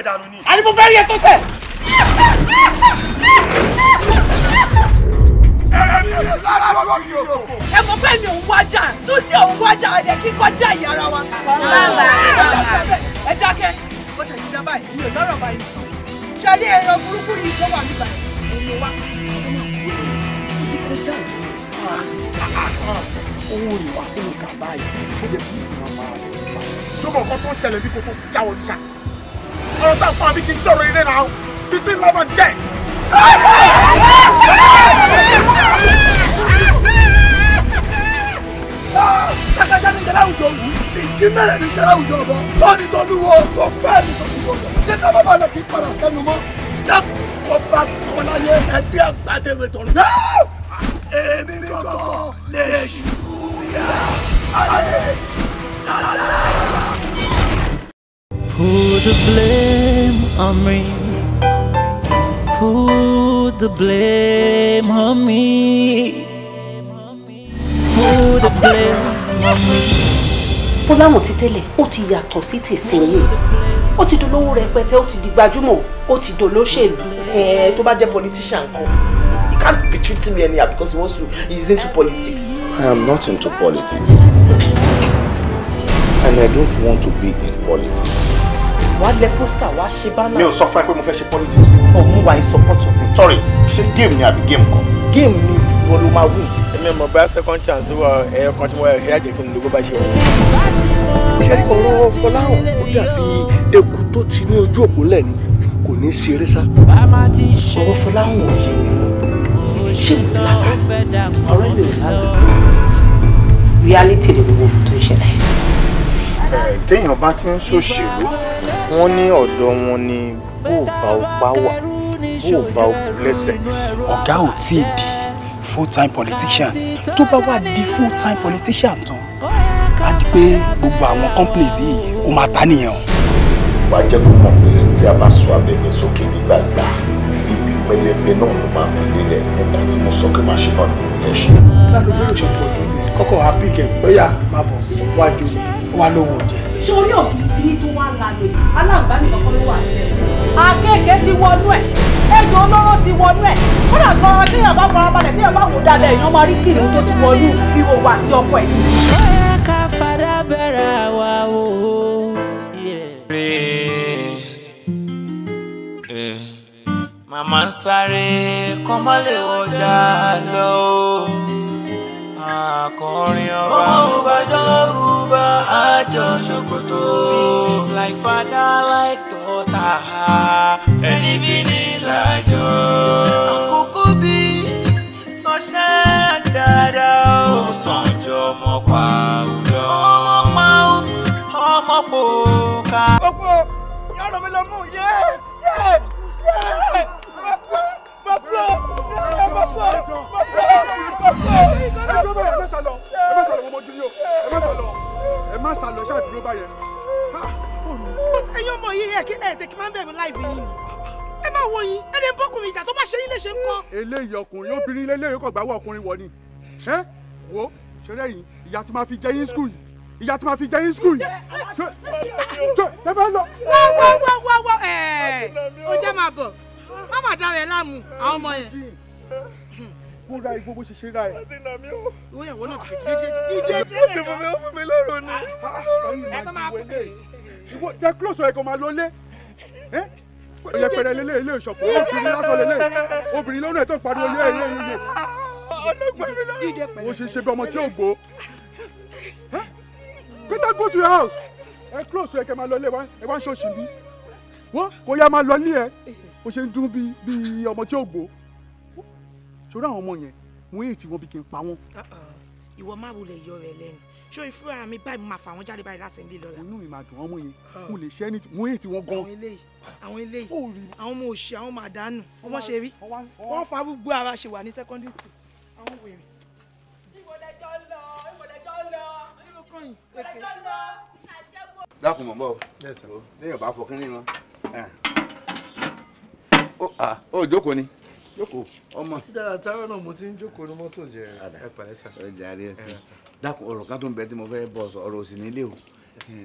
dànù ni. Àní mo fẹ́ rí ẹ tó sẹ̀. Ẹ mọ̀ pé mi ò ń wájà, Suzy ò ń wájà, ẹ̀ kí kọjá ìyá ara wa. Ẹ dákẹ́, bó ṣe ti dá báyìí, mi ò lọ́rọ̀ báyìí sọ. Ṣé ní ẹran burúkú yìí tó wà nígbà yìí? Òun wá. Owó rẹ̀ wá sínú kàbá yìí, ó jẹ́ kí ìgbìmọ̀ máa rẹ̀ pa. Ṣé o mọ̀ nǹkan tó ń ṣẹlẹ̀ bí kò tó jáwọ́ ṣá? Ọ̀rọ̀ tá a fún àbí kí n sọ̀rọ̀ ilé náà, between love and death. Sakaja ní ìṣẹ̀lẹ̀ àwùjọ wù. Ìjì mẹ́rẹ̀ ní ìṣẹ̀lẹ̀ àwùjọ bọ̀. Tọ́ni tolúwo tó fẹ́ ní tolúwo. Ṣé ká bàbá lọ kí n padà sẹ́nu mọ́? Dákun ọba kọ́láyé ẹbí àgbàdéwé tọ̀rọ̀. Èmi ní kọ́kọ́ lè ṣubú yá. Put the blame on me. Put the blame on me. Put the blame on me. Fọláhàn ti tẹ́lẹ̀, ó ti yàtọ̀ sí tìsinyìí. Ó ti dolówó rẹpẹtẹ, ó ti di gbajúmọ̀, ó ti dolóṣèlú. Ẹ tó bá jẹ́ politician kan, he can't be treating me anyhow because he wants to, he's into politics. I am not into politics. And I don't want to be in politics. Wàá lẹ pósítà, wàá ṣe bánà. Mi ò sọ fún ẹ pé mo fẹ́ ṣe politics. Ọ̀hún wà in support of it. Sorry, ṣé game ni àbí game kan? Game ni ìwọ ló máa win. Èmi mọ̀ bá second chance wà ẹ̀yọ kan tí mo yà jẹ́ kí n lóko bá ṣe wọ̀. Ṣé ọ̀rọ̀ Fọláhàn ó dàbí eku tó ti ní ojú òpó ńlẹ̀ ni kò ní í ṣeré sá. Ọ̀rọ̀ Fọláhàn ò yé mi mọ́. Ṣé mo lálàá? Ọ̀rẹ́ mi ò lálàá. Reality ni gbogbo ohun tó ń ṣẹlẹ̀. Téèyàn bá ti ń ṣòṣèlú, wọ́n ní ọ̀dọ̀ wọn ni bó bá o pa wà, bó bá o kú lẹ́sẹ̀. Ọ̀gá ò tí ì di full-time politician. Tó bá wá di full-time politician tán, á di pé gbogbo àwọn companies yìí ó máa ta nìyẹn o. Wàá jẹ́ kó mọ̀ pé tí a bá sọ abẹ̀bẹ̀ sókè nígbàgbà, ibi pẹlẹbẹ náà ló máa fi lélẹ̀. Nǹkan tí mo sọ pé máa ṣe náà ni mo fẹ́ ṣe. Ládùúgbò ló ṣe pọ̀ jù kọ́kọ́ wá pí kẹ̀ bóyá máa bọ̀ wájú wá lóhùn jẹ. Ṣé orí ògiri tó wá lálẹ́ yìí? Aláǹgbá nìkan kọ́ ló wà nílẹ̀. Àkekèé ti wọnú ẹ̀, ejò olóró ti wọnú ẹ̀. Kódà gan-an téèyàn bá farabalẹ̀ téèyàn bá wò dáadáa èèyàn máa rí kìnìún tó ti wọnú ìhòòhò àti ọkọ ẹ̀. Ó yẹ ká fara bẹ̀rẹ̀ wa wò ó. Màmá ń sáré kó má lè wọjà lọ o. Akọrin ọba. Ọmọ òbájọ́ rúbá àjọ ṣòkòtò. Like father like daughter. Ẹni bí ní làjọ. Àkókò bí sọṣẹ́ dáadáa. Ó sàn jọ ọmọ pa òlọ. Ọmọ pa ọmọ pò ká. Ọ̀pọ̀ yàrá mi lọ mú yé yé yé mo kú mo kú mo kú mo kú. Ẹ dúró báyẹn, ẹ má sálọ, ẹ má sálọ, ọmọ ojú yìí o, ẹ má sálọ, ẹ má sálọ, ṣáà dúró báyẹn. Ẹ̀yin ọmọ yìí ẹ kí ẹ tẹ kí máa ń bẹ̀rù láìpẹ́ yìí ni. Ẹ máa wo yín, ẹ lè bọ́kùnrin ìjà tó bá ṣe yín léṣe ń kọ́. Eléyìí ọkùnrin, obìnrin eléyìí kò gbáwọ́ ọkùnrin wọ̀ ni. Ẹ wo ṣeré yìí, ìyá tí máa fi jẹ yín skul yìí, ìyá tí máa fi jẹ yín skul yìí. Ṣé ẹ fẹ́ lọ? Wá wá wá wá wá ẹ̀ ó jẹ́ máa bọ̀, má má dára ẹ láàmú àwọn ọmọ yẹn. Kó ra igbó bó ṣe ṣe ra ẹ. Wọ́n ti nà mí o. Ìwé ìyàwó náà dídé dídé. Ó ti fún mi, ó fún mi lọ́rùn ni. Ẹ tó máa kú. Ìwọ jẹ close ẹ kò máa lọ lé. Yẹpẹrẹ lélẹ̀ ilé ìṣọ̀pọ̀ obìnrin lásán lélẹ̀ obìnrin lọ́nà ẹ̀ tó ń pariwo yé yé yé. Ọlọ́gbọ́n mi lọ́rùn. Ó ṣe ṣe bí ọmọ tí ò gbó. Peter go to your house. Ẹ close ẹ kẹ máa lọ lé wa ẹ wá ń ṣòṣì bí. Wọ́n kò yá máa lọ lé ẹ. Ó ṣe ń dún bí ọmọ tí ò gbó. Ṣòro àwọn ọmọ yẹn, mo èyí tí wọ́n bí kí n pa wọ́n. Ìwọ má wulẹ̀ yọ rẹ lẹ́nu. Ṣé o fúnra mi báyìí máa fà wọ́n jáde báyìí lásìndí lọ́la? Inú mi máa dùn ọmọ yẹn, mo lè ṣe ẹni mo èyí tí wọ́n gan. Àwọn eléyìí, àwọn eléyìí, àwọn ọmọ òṣì, àwọn ọmọ àdánù, ọmọ ṣe rí. Wọ́n fa gbogbo ara ṣe wà ní secondary school. Àwọn wèrè. Ìwọ̀lẹ́jọ́ ń lọ, ìwọ̀lẹ́jọ́ ń lọ, ìwọ̀lẹ́jọ́ ń lọ. Dákun mọ̀ bọ́ o, léèyàn bá fọ kínní wọn. Ó jókòó ni. Jókòó ọmọ. Tí dára táwọn náà mo ti ń jókòó ní mọ́tò jẹ ẹ pẹ̀lẹ́ sà. Ẹ jàre ẹ ti. Dákun ọ̀rọ̀ kan tó ń bẹ tí mo fẹ́ bọ̀ sọ ọ̀rọ̀ òsì nílé o.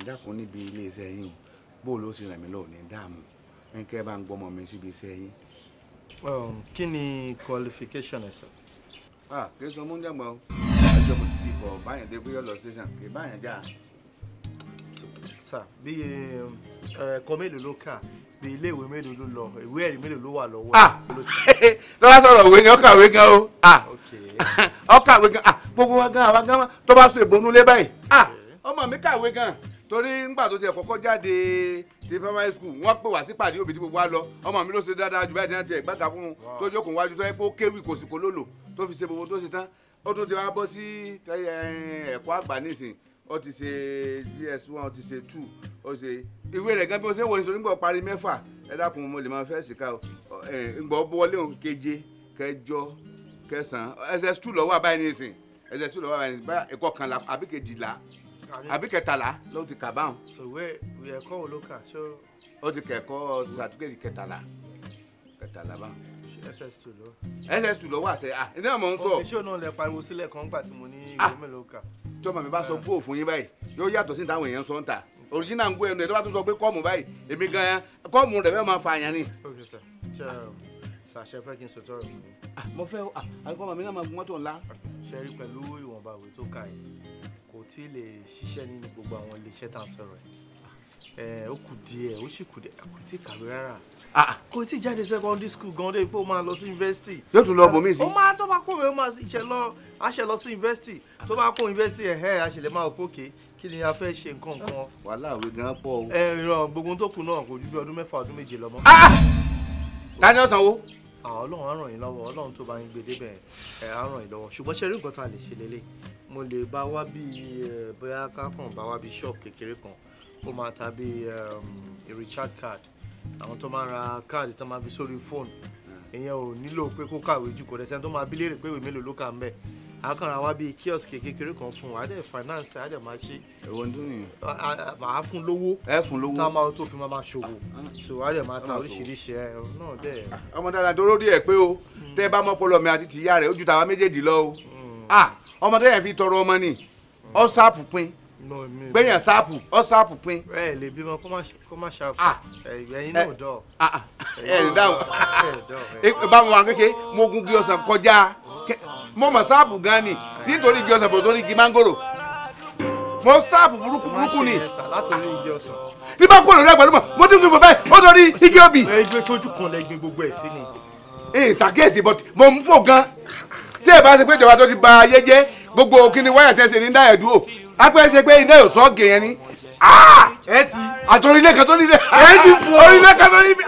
Dákun níbi ilé iṣẹ́ yín o, bó ló ti ràn mí lọ́wọ́ ní dààmú. Ní kẹ́ ẹ bá ń gbọ́mọ mi síbi iṣẹ́ yín. Kí ni qualification ẹ sir? Kì í sọ mú jàǹgbà o. Ẹjọ́ mo ti di ikọ̀ báyẹn dé bóyá lọ station kì í báyẹn já. Sir, bí ẹ̀kọ́ mélòó ló kà, bí iléèwé mélòó ló lọ, ìwé ẹ̀rí mélòó ló wà lọ́wọ́ ẹ̀? Lọ́lá sọ̀rọ̀ òwe ni ó kàwé gan o. Ó kàwé gan, gbogbo wa gan àwa gan tó bá so ìbonú lé báyìí. Ọmọ mi kàwé gan torí ńgbà tó tiẹ̀ kọ́kọ́ jáde ti primary school wọ́n pè wá sí pàdé òbí tí gbogbo wa lọ. Ọmọ mi ló ṣe dáadáa jù báyìí tí wọ́n ti ẹ̀ gbàgà fún un tó jókòó wájú tó yẹ pé ó kéwì kò sì kó lòlò tó fi ṣe gbogbo tó ṣe tán. Ó tún ti wá bọ́ sí ẹ̀kọ́ àgbà nísìn, ó ti ṣe GS1, ó ti ṣe 2, ó ṣe ìwé rẹ̀ gan bí mo ṣe ń wọlé nígbà parí 6. Ẹ dákun mo lè máa fẹ́ síka o. Ǹgbọ́ wọlé òun keje kẹjọ kẹsàn-án SS2 ló wà báyìí nísìn, SS2 ló wà báyìí nísìn, ìkọkànlá àbí kejìlá àbí kẹtàlá ló ti kà báwọn. So ìwé ẹ̀kọ́ wo ló kà? Ó ti kẹ̀kọ́ sàtúkẹ́tì kẹtàlá báwọn. SS2 ló. SS2 ló wà sẹ́, iná mọ̀ ń sọ. Ṣé o náà lẹ pariwo sílẹ̀ kan gbà tí mo ní ìwé mélòó kà? Tọ́mọ mi bá sọ gbóò fún yín báyìí yóò yàtọ̀ sí táwọn èèyàn sọ ń ta. Original ń gbó ẹnu ẹ̀ tó bá tún sọ pé kọ́ọ̀mù báyìí èmi gan-an kọ́ọ̀mù rẹ̀ fẹ́ máa fa àyàn ni. Ok sir, ṣàṣẹ fẹ́ kí n sọ̀tọ̀ rẹ̀ fún mi. Mo fẹ́ àyíkọ́ ọmọ mi náà máa gun mọ́tò ńlá. Ṣe rí pẹ̀lú ìwọ̀nba ìwé tó kà yìí kò tí ì lè ṣiṣẹ́ nínú gbogbo àwọn iléeṣẹ́ tá à ń sọ̀rọ̀ ẹ̀. Ó kù díẹ̀, ó sì kù díẹ̀, kò tí ì kàwé rárá. Kò tí ì jáde secondary school gan dé pé ó máa lọ sí university. Yóò tún lọ bòmí sí. Ó máa tó bá kó mi ó máa ṣe lọ, á ṣe lọ sí university. Tó bá kó university ẹ̀hẹ́ a ṣe lè máa kó òkè kí ni a fẹ́ ṣe nǹkan kan. Wàhálà òwe gan pọ̀ o. Ẹ ìrọ̀ gbogbo tó kù náà kò ju bí ọdún 6 ọdún 7 lọ mọ́. Ta ni ó sanwó? Ọlọ́run á ràn yín lọ́wọ́, Ọlọ́run tó bá yín gbé débẹ̀ ẹ̀ á ràn yín lọ́wọ́. Ṣùgbọ́n ṣe rí nǹkan tá a lè ṣe lélẹ̀, mo lè bá wá bí bóyá ká kàn bá wá bí ṣọ́ọ̀bù kékeré kan kó máa ta bí recharge card, àwọn tó máa ń ra káàdì tó máa fi sórí fóònù. Ìyẹn ò nílò pé kó kàwé jù, kò dẹ̀ sẹ́ni tó máa bí léèrè pé ìwé mélòó ló kà ń bẹ̀. A kàn ra wá bí kiosk kékeré kan fún wa, a dẹ̀ finance, a dẹ̀ máa ṣe. Èwo ń dún nìyẹn? Màá fún lówó. Ẹ fún lówó. Tá a máa tó fi máa ṣòwò. So a dẹ̀ máa ta oríṣiríṣi ẹ náà dẹ̀. Ọmọ dáadáa tó ródì ẹ̀ pé o, tẹ́ ẹ bá mọ́ pọlọ mi àti tìyá rẹ̀ ó ju tàwa méjèèjì lọ o. Ọmọ tẹ́yẹ̀ fi tọrọ ọmọ ni, ọ sáàpù pin. Gbẹ̀yàn sáàpù, ọ sáàpù pin. Ẹ lè bímọ kó má ṣàpù. Ẹ̀yin náà dọ̀. Ẹ lè dáhùn. Báwo wà kékeré, mo gun igi ọsàn kọjá. Mo mọ̀ sáàpù gan ni, nítorí igi ọsàn bò sórí igi mángòrò. Mo sáàpù burúkú burúkú ni. Tí bá kúrò lórí àgbàdo mọ̀, mo ti tún bọ̀ báyìí, ó torí igi obì. Ẹgbẹ́ tójú kan lẹ gbin gbogbo ẹ̀ sí ni. Ee ṣàkíyèsí but mo ń fò gan. Tí ẹ bá ṣe pé ìjọba tó ti ba ayé jẹ́, gbogbo kíni wáyà tẹ́sẹ̀ ní dáyẹ̀ dúró. Apẹ́ ṣe pé iná yóò sọ gè yẹn ni. Ẹ ti. Àtòrí ilé kan tó nílé. Ẹ ti fò orí ilé kan tó nílé.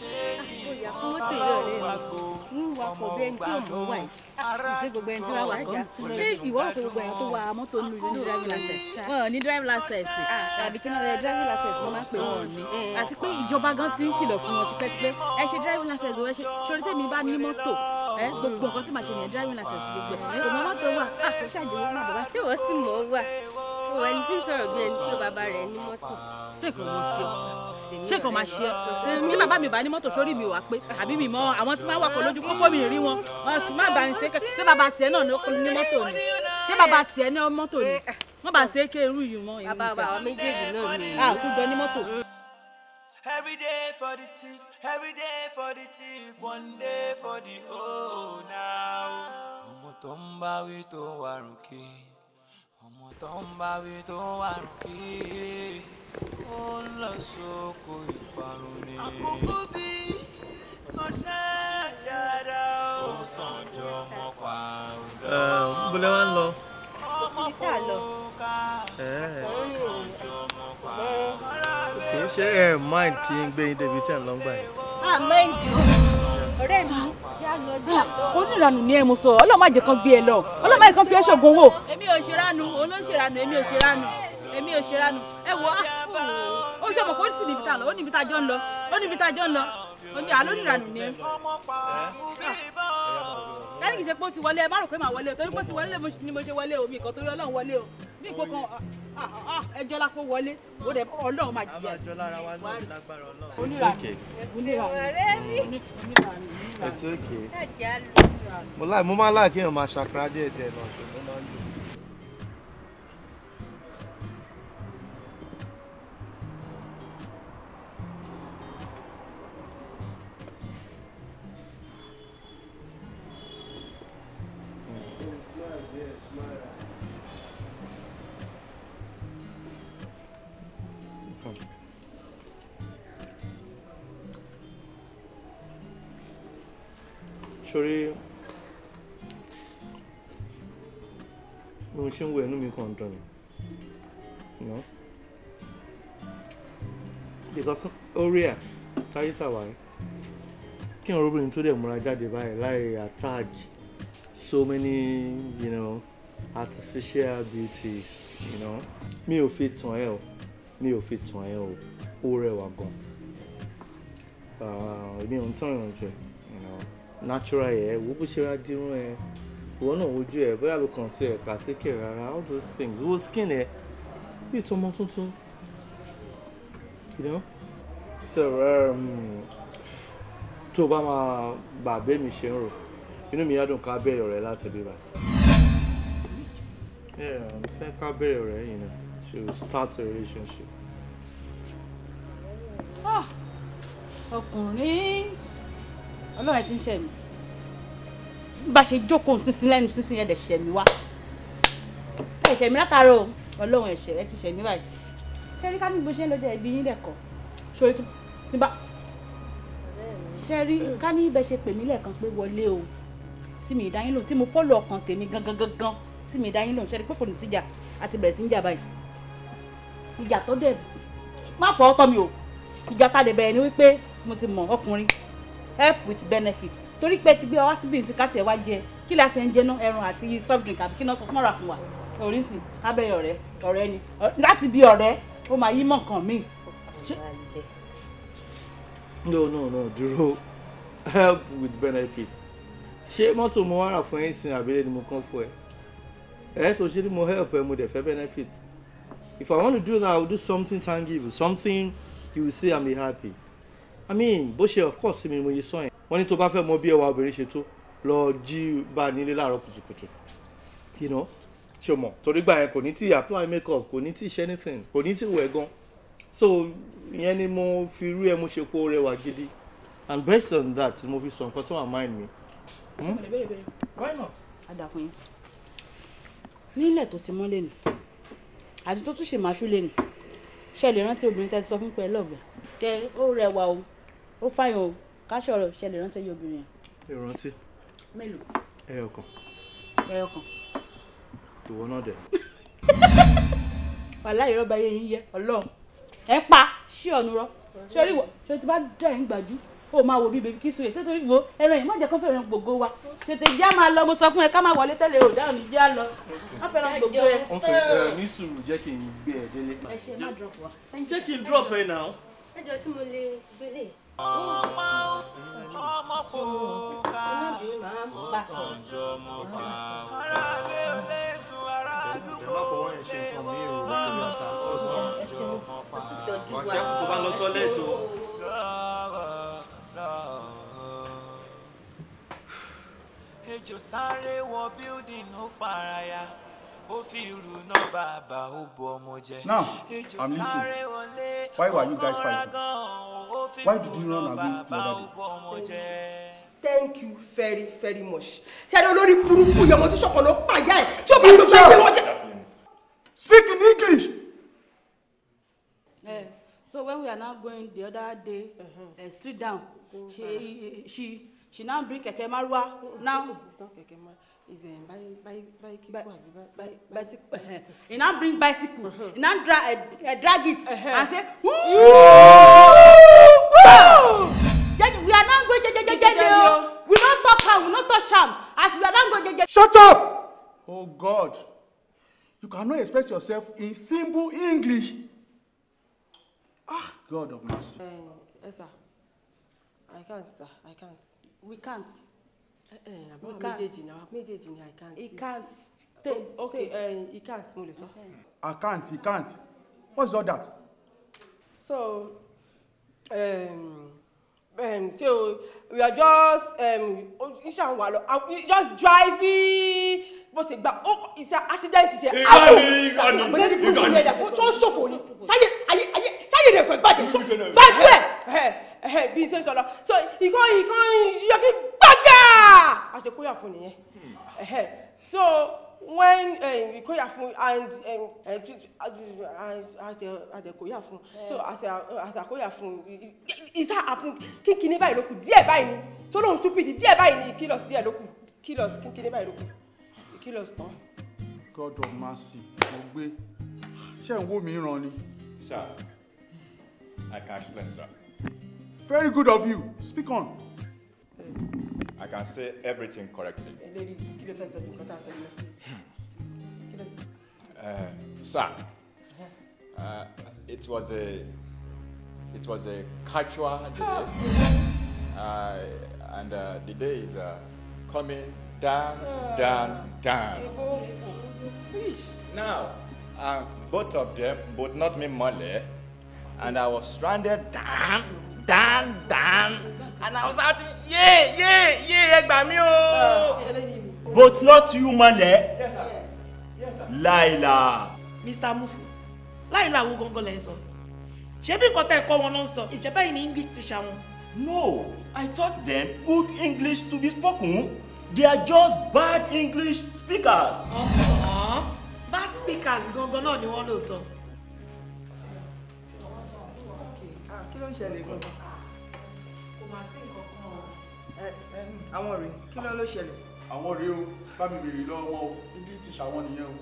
Mọ́tò yìí ọ̀rẹ́ mi ń wakọ̀ bí ẹni tí ò mọ̀ wà yìí. Ṣé gbogbo ẹni tí wàá wà kọ́? Ṣé ìwọ rò pé gbogbo ẹni tó wa mọ́tò nínú ìlú ní driving license? Wọn ò ní driving license. Àbí kí náà driving license wọ́n máa ń pè wọ́n ní. Àti pé ìjọba gan ti ń kìlọ̀ fún wọn tipẹ́tipẹ́. Ẹ ṣe driving license o, ẹ ṣe. Ṣorí tèmi bá ní mọ́tò, ẹ gbogbo nǹkan tí màá ṣe nìyẹn driving license gbogbo ẹ̀. Kò mọ mọ́tò wà, kò ṣàjèwọ́ má bàbá. Ṣé ìwọ sì mọ̀ ọ́ wà? Ó ẹni tí ń sọ̀rọ̀ bí ẹni tí ó bàbá rẹ̀ ní mọ́tò. Ṣé kò mọ̀ sí ọ? Ṣé kò máa ṣe ẹ́? Tí bàbá mi bá ní mọ́tò sórí mi wà pé àbí mi mọ àwọn tí máa wakọ̀ lójú pópó mi rí wọn. Wọ́n sì má bá ń ṣe ṣé bàbá tiẹ̀ náà ní mọ́tò ni? Ṣé bàbá tiẹ̀ ní mọ́tò ni? Wọ́n bá ṣe é ké irú yìí mọ́. Bàbá bàbá méjèèjì náà ni. A kú jọ ní mọ́tò. Every day for the thief, every day for the thief, one day for the owner. Ọmọ tó ń bá wí tó ń warùn kí, ọmọ tó ń bá wí tó ń warùn kí, ó ń lọ sóko ìparun ni. Àkókò bí sọṣẹ́ dáadáa ó sàn jọ ọmọ pa ọ̀dọ́. Bó lẹ wá ń lọ? Ibi tá a lọ. Kì í ṣe ẹ mind kí n gbé yín débi tí ẹ̀ ń lọ gbà yẹn. Ah, mind o. Ọ̀rẹ́ mi, yá lọ jà lọ. Onírànù ni ẹ mo sọ, Ọlọ́run má jẹ́ kán gbé ẹ lọ. Ọlọ́run má jẹ́ kán fi ẹ́ ṣògùn owó. Èmi ò ṣe ránu, òun ló ń ṣe ránu, èmi ò ṣe ránu. Èmi ò ṣe ránu. Ẹ wo, ó ṣe mọ̀ pé ó sì níbi tá a lọ, ó níbi tá a jọ ń lọ, ó níbi tá a jọ ń lọ. Ó ní àlọ́ onírànù ni ẹ. Lẹ́yìn kìí ṣe pé ó ti wọlé, ẹ má rò pé màá wọlé o, torí pé ó ti wọlé ni mo ṣe wọlé o, mi kàn torí Ọlọ́run wọlé o. Bí ìkó kan ẹjọ́ lápò wọlé, ó dẹ̀ Ọlọ́run máa jìyà. It's okay. Ọ̀rẹ́ mi. It's okay. Mo máa láì kéèyàn máa ṣàkàrà díẹ̀ díẹ̀ náà, ṣùgbọ́n máa ń dùn. Sori, mo ṣe ń wo ẹnu mi kàn dùn ni. No? Because orí ẹ̀ táyé tàwa ẹ̀ kí n obìnrin tó dẹ̀ múra jáde báyìí láì attach so many, you know, artificial beauties, you know. Mi ò fi tàn ẹ́ o, mi ò fi tàn ẹ́ o, ó rẹwà gan. Èmi ò ń tàn yàn jẹ, you know, natural ẹ̀ wo bó ṣe ra dirun ẹ̀, ìwọ náà wojú ẹ̀ bóyá ló kàn tiẹ̀ pàtíkì rárá, all those things, wo skin ẹ̀ bí ìtọ́mọ tuntun, you know. So tó bá máa gbà bẹ́ẹ̀ mi ṣe ń rò, inú mi á dùn ká bẹ̀rẹ̀ ọ̀rẹ́ láti bí báyìí. Yeah, mo fẹ́ ká bẹ̀rẹ̀ ọ̀rẹ́, you know, to start a relationship. Ọkùnrin ọlọ́run ẹ ti ń ṣẹ̀ mí, bá ṣe jókòó sínsìn lẹ́nu sínsìn yẹn dẹ̀ ṣẹ̀ mí wá, ẹ ṣẹ̀ mí látara o, ọlọ́run ẹ̀ṣẹ̀ ẹ ti ṣẹ̀ mí báyìí. Ṣé rí ká ní bó ṣe ń lọ jẹ́ ibi yín lẹ́kọ̀ọ́ ṣorí tí bá ṣe rí ká ní ibẹ̀ ṣe pè mí lẹ́ẹ̀kan pé wọlé o, tí mi ìdáyín lò tí mo fọ́lọ̀ ọkàn tèmi gangan gangan tí mi ìdáyín lò, ṣe rí pé kò ní síjà àti bẹ̀rẹ̀ sí ń jà báyìí. Ìjà tó dẹ̀ má fọ́ ọ́tọ́ mi o, ìjà tá a dẹ̀ bẹ̀rẹ̀ ni wípé mo ti mọ̀ ọkùnrin help with benefit, torí pé ti gbé wa síbi ìsìn káti ẹ̀ wá jẹ kí la ṣe ń jẹ náà, ẹran àti soft drink àbí kí náà sọ fún ọ̀rà fún wa orí sì ká bẹ̀rẹ̀ ọ̀rẹ́ ọ̀rẹ́ ni láti bí ọ̀rẹ́ ó máa yí mọ̀ nǹkan míì. No, no, no, dúró, help with benefit. Ṣé mọ́tò mo wá rà fún ẹ sin àbílẹ̀ ni mo kàn fún ẹ? Ẹ tó ṣe ni mo help ẹ, mo dẹ̀ fẹ́ benefit. If I want to do that, I will do something tangible, something you will see and be happy. I mean, bó ṣe ọkọ sí mi mo yẹ sọ yẹn. Wọ́n ní tó bá fẹ́ mọ bí ẹwà obìnrin ṣe tó, lọ jí bá a nílé láàárọ̀ kùtùkùtù. You know, ṣé o mọ̀? Torí gbà yẹn kò ní tí apply makeup, kò ní tí ṣe anything, kò ní tí wẹ̀ gan. So ìyẹn ni mo fi rú ẹ, mo ṣe kó rẹwà gidi. And based on that, mo fi sọ nǹkan tó wà mind mi. Why not? A dà fún yín. Nílẹ̀ tó ti mọ́ lẹ́nu, àti tó tún ṣe màṣú lẹ́nu, ṣe lè rántí obìnrin tẹ́ ti sọ fún pé ẹ lọ́ọ̀bẹ̀? Ṣé ó rẹwà o, ó fáyọ̀ o, ká ṣọ̀rọ̀, ṣe lè rántí obìnrin yẹn? Ìrántí. Mélòó? Ẹyọkan. Ẹyọkan. Ìwọ náà dẹ̀. Wàhálà ìrọ́bà yẹn yín yẹ, Ọlọ́run. Ẹ pa ṣí ọ̀nù rọ, ṣé orí wọ, ṣé o ti bá dá ẹ̀ ń gbàjú, ó máa wo bí bèbí kí sùn yẹ, tètè wo ẹran yìí má jẹ́ kó fẹ́ràn gbogbo wa, tètè jẹ́ máa lọ, mo sọ fún ẹ ká má wọlé tẹ́lẹ̀ ò dáhùn ní jẹ́ á lọ, má fẹ́ràn gbogbo ẹ. Wọ́n fẹ́ ní sùúrù jẹ́ kí n gbé ẹ délé. Ẹ ṣe má drop wa. Jẹ́ kí n drop ẹ náà. Ẹ jọ ṣé mo lè gbélé. Ọmọ kò ká ó sàn jọ ọmọ pa. Ará lé olè sùn ará àdúgbò lè wọ́ ó sàn jọ ọmọ pa. Tó bá lọ tọ́lẹ̀tì o. Ejò sáré wọ building ó faraya, ó fi ìrù náà bàbá ó bu ọmọ jẹ. Now, I'm listening. Why were you guys fighting? Why did you run away the other day? Thank you very very much. Ṣé ẹni olórí burúkú yọmọ tí ṣọ̀kan ló pàyà ẹ̀ tí ó bá gbé fẹ́ gbé wọ́n jẹ. Speak in English. So when we are now going the other day, street down, she now bring keke maruwa now. It's not keke maruwa. It's bicycle. He now bring bicycle. He now drag it and say, woo! We are now going jejejeje. We don't talk am, we don't touch am. As we are now going jeje. Shut up! Oh God, you cannot express yourself in simple English. Ah, God of mercy. Yes, sir. I can't, sir. I can't. We can't. We can't. I can't. He can't. Okay, he can't. Sir. I can't. He can't. What's all that? So, so we are just just driving. Bó ṣe gba ó ìṣe accident ṣe. Tó ṣòfò ni sáyé rẹ̀ fẹ́ bàjẹ́ gbàgbé ẹ̀ bí n ṣe sọ lọ. So ìkan yẹ fi gbàgà àṣekóyà fún nìyẹn. So when Koyafun and Adekoyafun, so as Akoyafun, is that happen? Kínkínní báyìí ló kù díẹ̀ báyìí ni tó lóun stupid díẹ̀ báyìí ni kill us díẹ̀ ló kù kill us kínkínní báyìí ló kù kill us tán. God of mercy, mo gbé ṣé ń wò mí ràn ni. Sir, I can explain, sir. Very good of you. Speak on. I can say everything correctly. Sir, it was a casual day, and the day is coming down, down, down. Now, both of them, but not me, Mole, and I was stranded down, down, down, and I was out, yeah, yeah, yeah, ẹ gbà mí o. But not you, Mole. Yes, sir. Yes, sir. Laila. Mr. Mufu, Laila wo gangan lẹ sọ. Ṣé bí nǹkan tẹ́ kọ́ wọn ló ń sọ? Ìjọba yìí ni English teacher wọn. No, I taught them good English to be spoken. They are just bad English speakers. Bad speakers gangan náà ni wọ́n lóòótọ́. Kí ló ń ṣẹlẹ̀ gangan? Kò mà sí nǹkan kan o. Àwọn rèé, kí ló ṣẹlẹ̀? Àwọn rèé o, bá mi bèrè lọ́wọ́ wọn o, English teacher wọn nìyẹn o.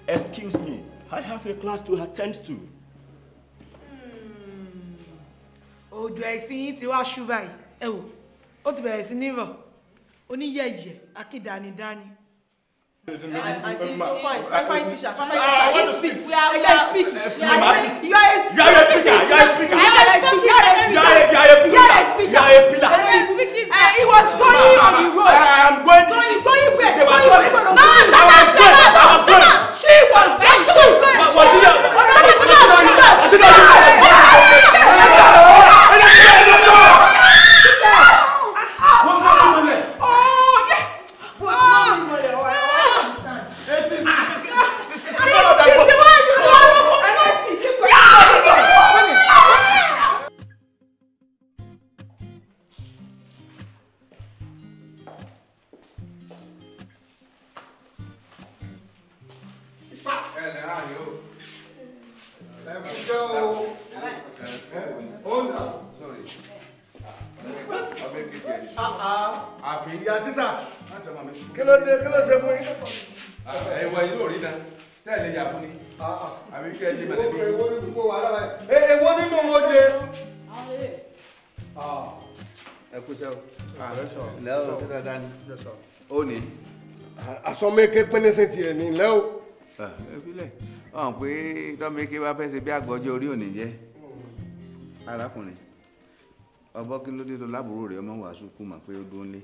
Excuse me, I have a class to attend to. Òjò ẹ̀sìn yín ti wá ṣú báyìí. Ẹ wò, ó ti bẹ̀rẹ̀ sí ní rọ̀. Oníyẹ̀yẹ̀, akídanidání. Aunty, so fine, fine, fine teacher, fine, fine teacher. You speak. We are, we are speaking. You are a speaker. You are a speaker. You are a speaker. You are a speaker. You are a speaker. You are a You are a speaker. You are a pillar. He was going on the road. I am going. Going, going where? They were Going going. where? No, I was going. I was going. She was going. She was going. Was it? Was it? Kí ló dé, kí ló ṣe fún yín? Ẹ̀wọ̀ yìí ló rí náà, tẹ́lẹ̀ yà fún ni. Àbí kí ẹ jẹ mọ̀lẹ́bí. Èwo nínú gbogbo wàhálà báyìí? Èwo nínú wọn jẹ? Ẹ kú sẹ́ o. Ilẹ̀ o ṣe dáadáa ni. Ó ní. Àsọmẹ́kẹ́ pínísìn tiẹ̀ ní ilẹ̀ o. Ẹ filẹ̀, ọ̀hún pé tọ́mẹ́kẹ́ bá fẹ́ ṣe bí àgbọ̀jọ́ orí òní jẹ́. Arákùnrin, ọbọ̀ kí ló dé tó lábúrò rẹ̀ ọmọ wàásù kú mà pé ó dún lé.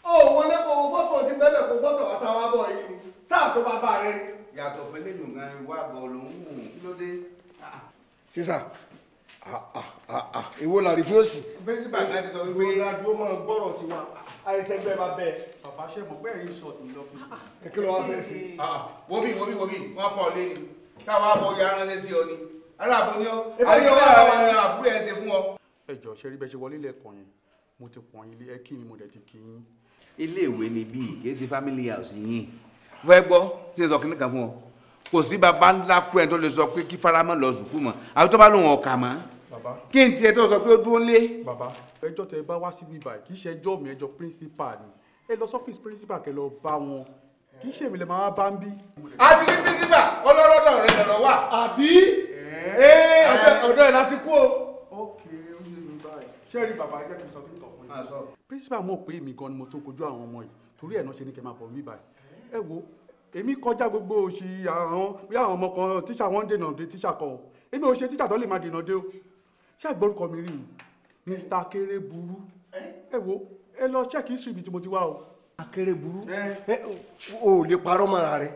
Ó wọlé kó fọ́tò ti bẹ́lẹ̀ kó fọ́tò àtàwọn abọ́ yìí ni sáà tó bá bá rẹ ni. Yàtọ̀ fẹlẹ́yìn gan wá bọ̀ lòún kí ló dé. Sísà, èwo làrí fún òsì. Pírísípà kan ti sọ wípé. Ìwọ ládùú máa gbọ́rọ̀ tiwa, àìsẹ́gbẹ́ bá bẹ́ẹ̀. Bàbá ṣe mọ̀ pé ẹ̀yin sọ tèmi lọ́fíìsì. Kí ló wá fẹ́ sí? Wo bí wo bí wo bí wọ́n pọ̀ lé ni táwa bọ̀ ya ránṣẹ́ sí ọ ni aláàbò ni ọ àyẹ̀wò àbúrò ẹ̀ ṣe fún ọ. Ẹ jọ̀ọ́ ṣe rí bẹ́ẹ̀ ṣe wọlé lẹ́ẹ̀kan yẹn, mo ti pọ̀n ilé ẹ kí mi mo dẹ̀ ti kí yín. Ilé ìwé ni bíi kì í ti family house yín. Fẹ́ gbọ́ ṣe sọ kíní kan fún ọ, kò sí baba ńlá kú ẹ tó lè sọ pé kí faramọ́ lọ sùkú mọ́ àbí tó bá lóun ọ̀kà mọ́ kí n tiẹ̀ tó sọ pé ó dúró lé. Bàbá, ẹjọ́ tẹ bá wá síbí báyìí kì í ṣe ẹjọ́ mi, ẹjọ́ principal ni. Ẹ lọ sọ́fíìsì principal kẹ́ lọ bá wọn, kì í ṣe èmi lè máa bá ń bí. A ti ní principal ọlọ́rọ̀dọ̀ rẹ lọ̀rọ̀ wà. Àbí ọ̀dọ̀ ẹ̀ láti kú o. Ok, ó yé mi báyìí. Ṣé rí bàbá, ẹ jẹ́ kí n sọ kí n kọ̀ fún yín. Principal mọ̀ pé èmi gan ni mo tó kojú àwọn ọmọ yìí, torí ẹ̀ náà ṣe ní kẹ́ máa bọ̀ mí báyìí. Ẹ wo, èmi kọjá gbogbo òṣì àwọn bí àwọn ọmọ kan tíṣà wọn ń dènà dé tíṣà kan o. Èmi ò ṣe tíṣà tó lè máa dènà dé o. Ṣé àgbọ̀rúkọ mi rí ni? Mr. Akérèburú. Ẹ wo, ẹ lọ check history ibi tí mo ti wá o. Akérèburú, o ò lè parọ́ mọ́ra rẹ̀.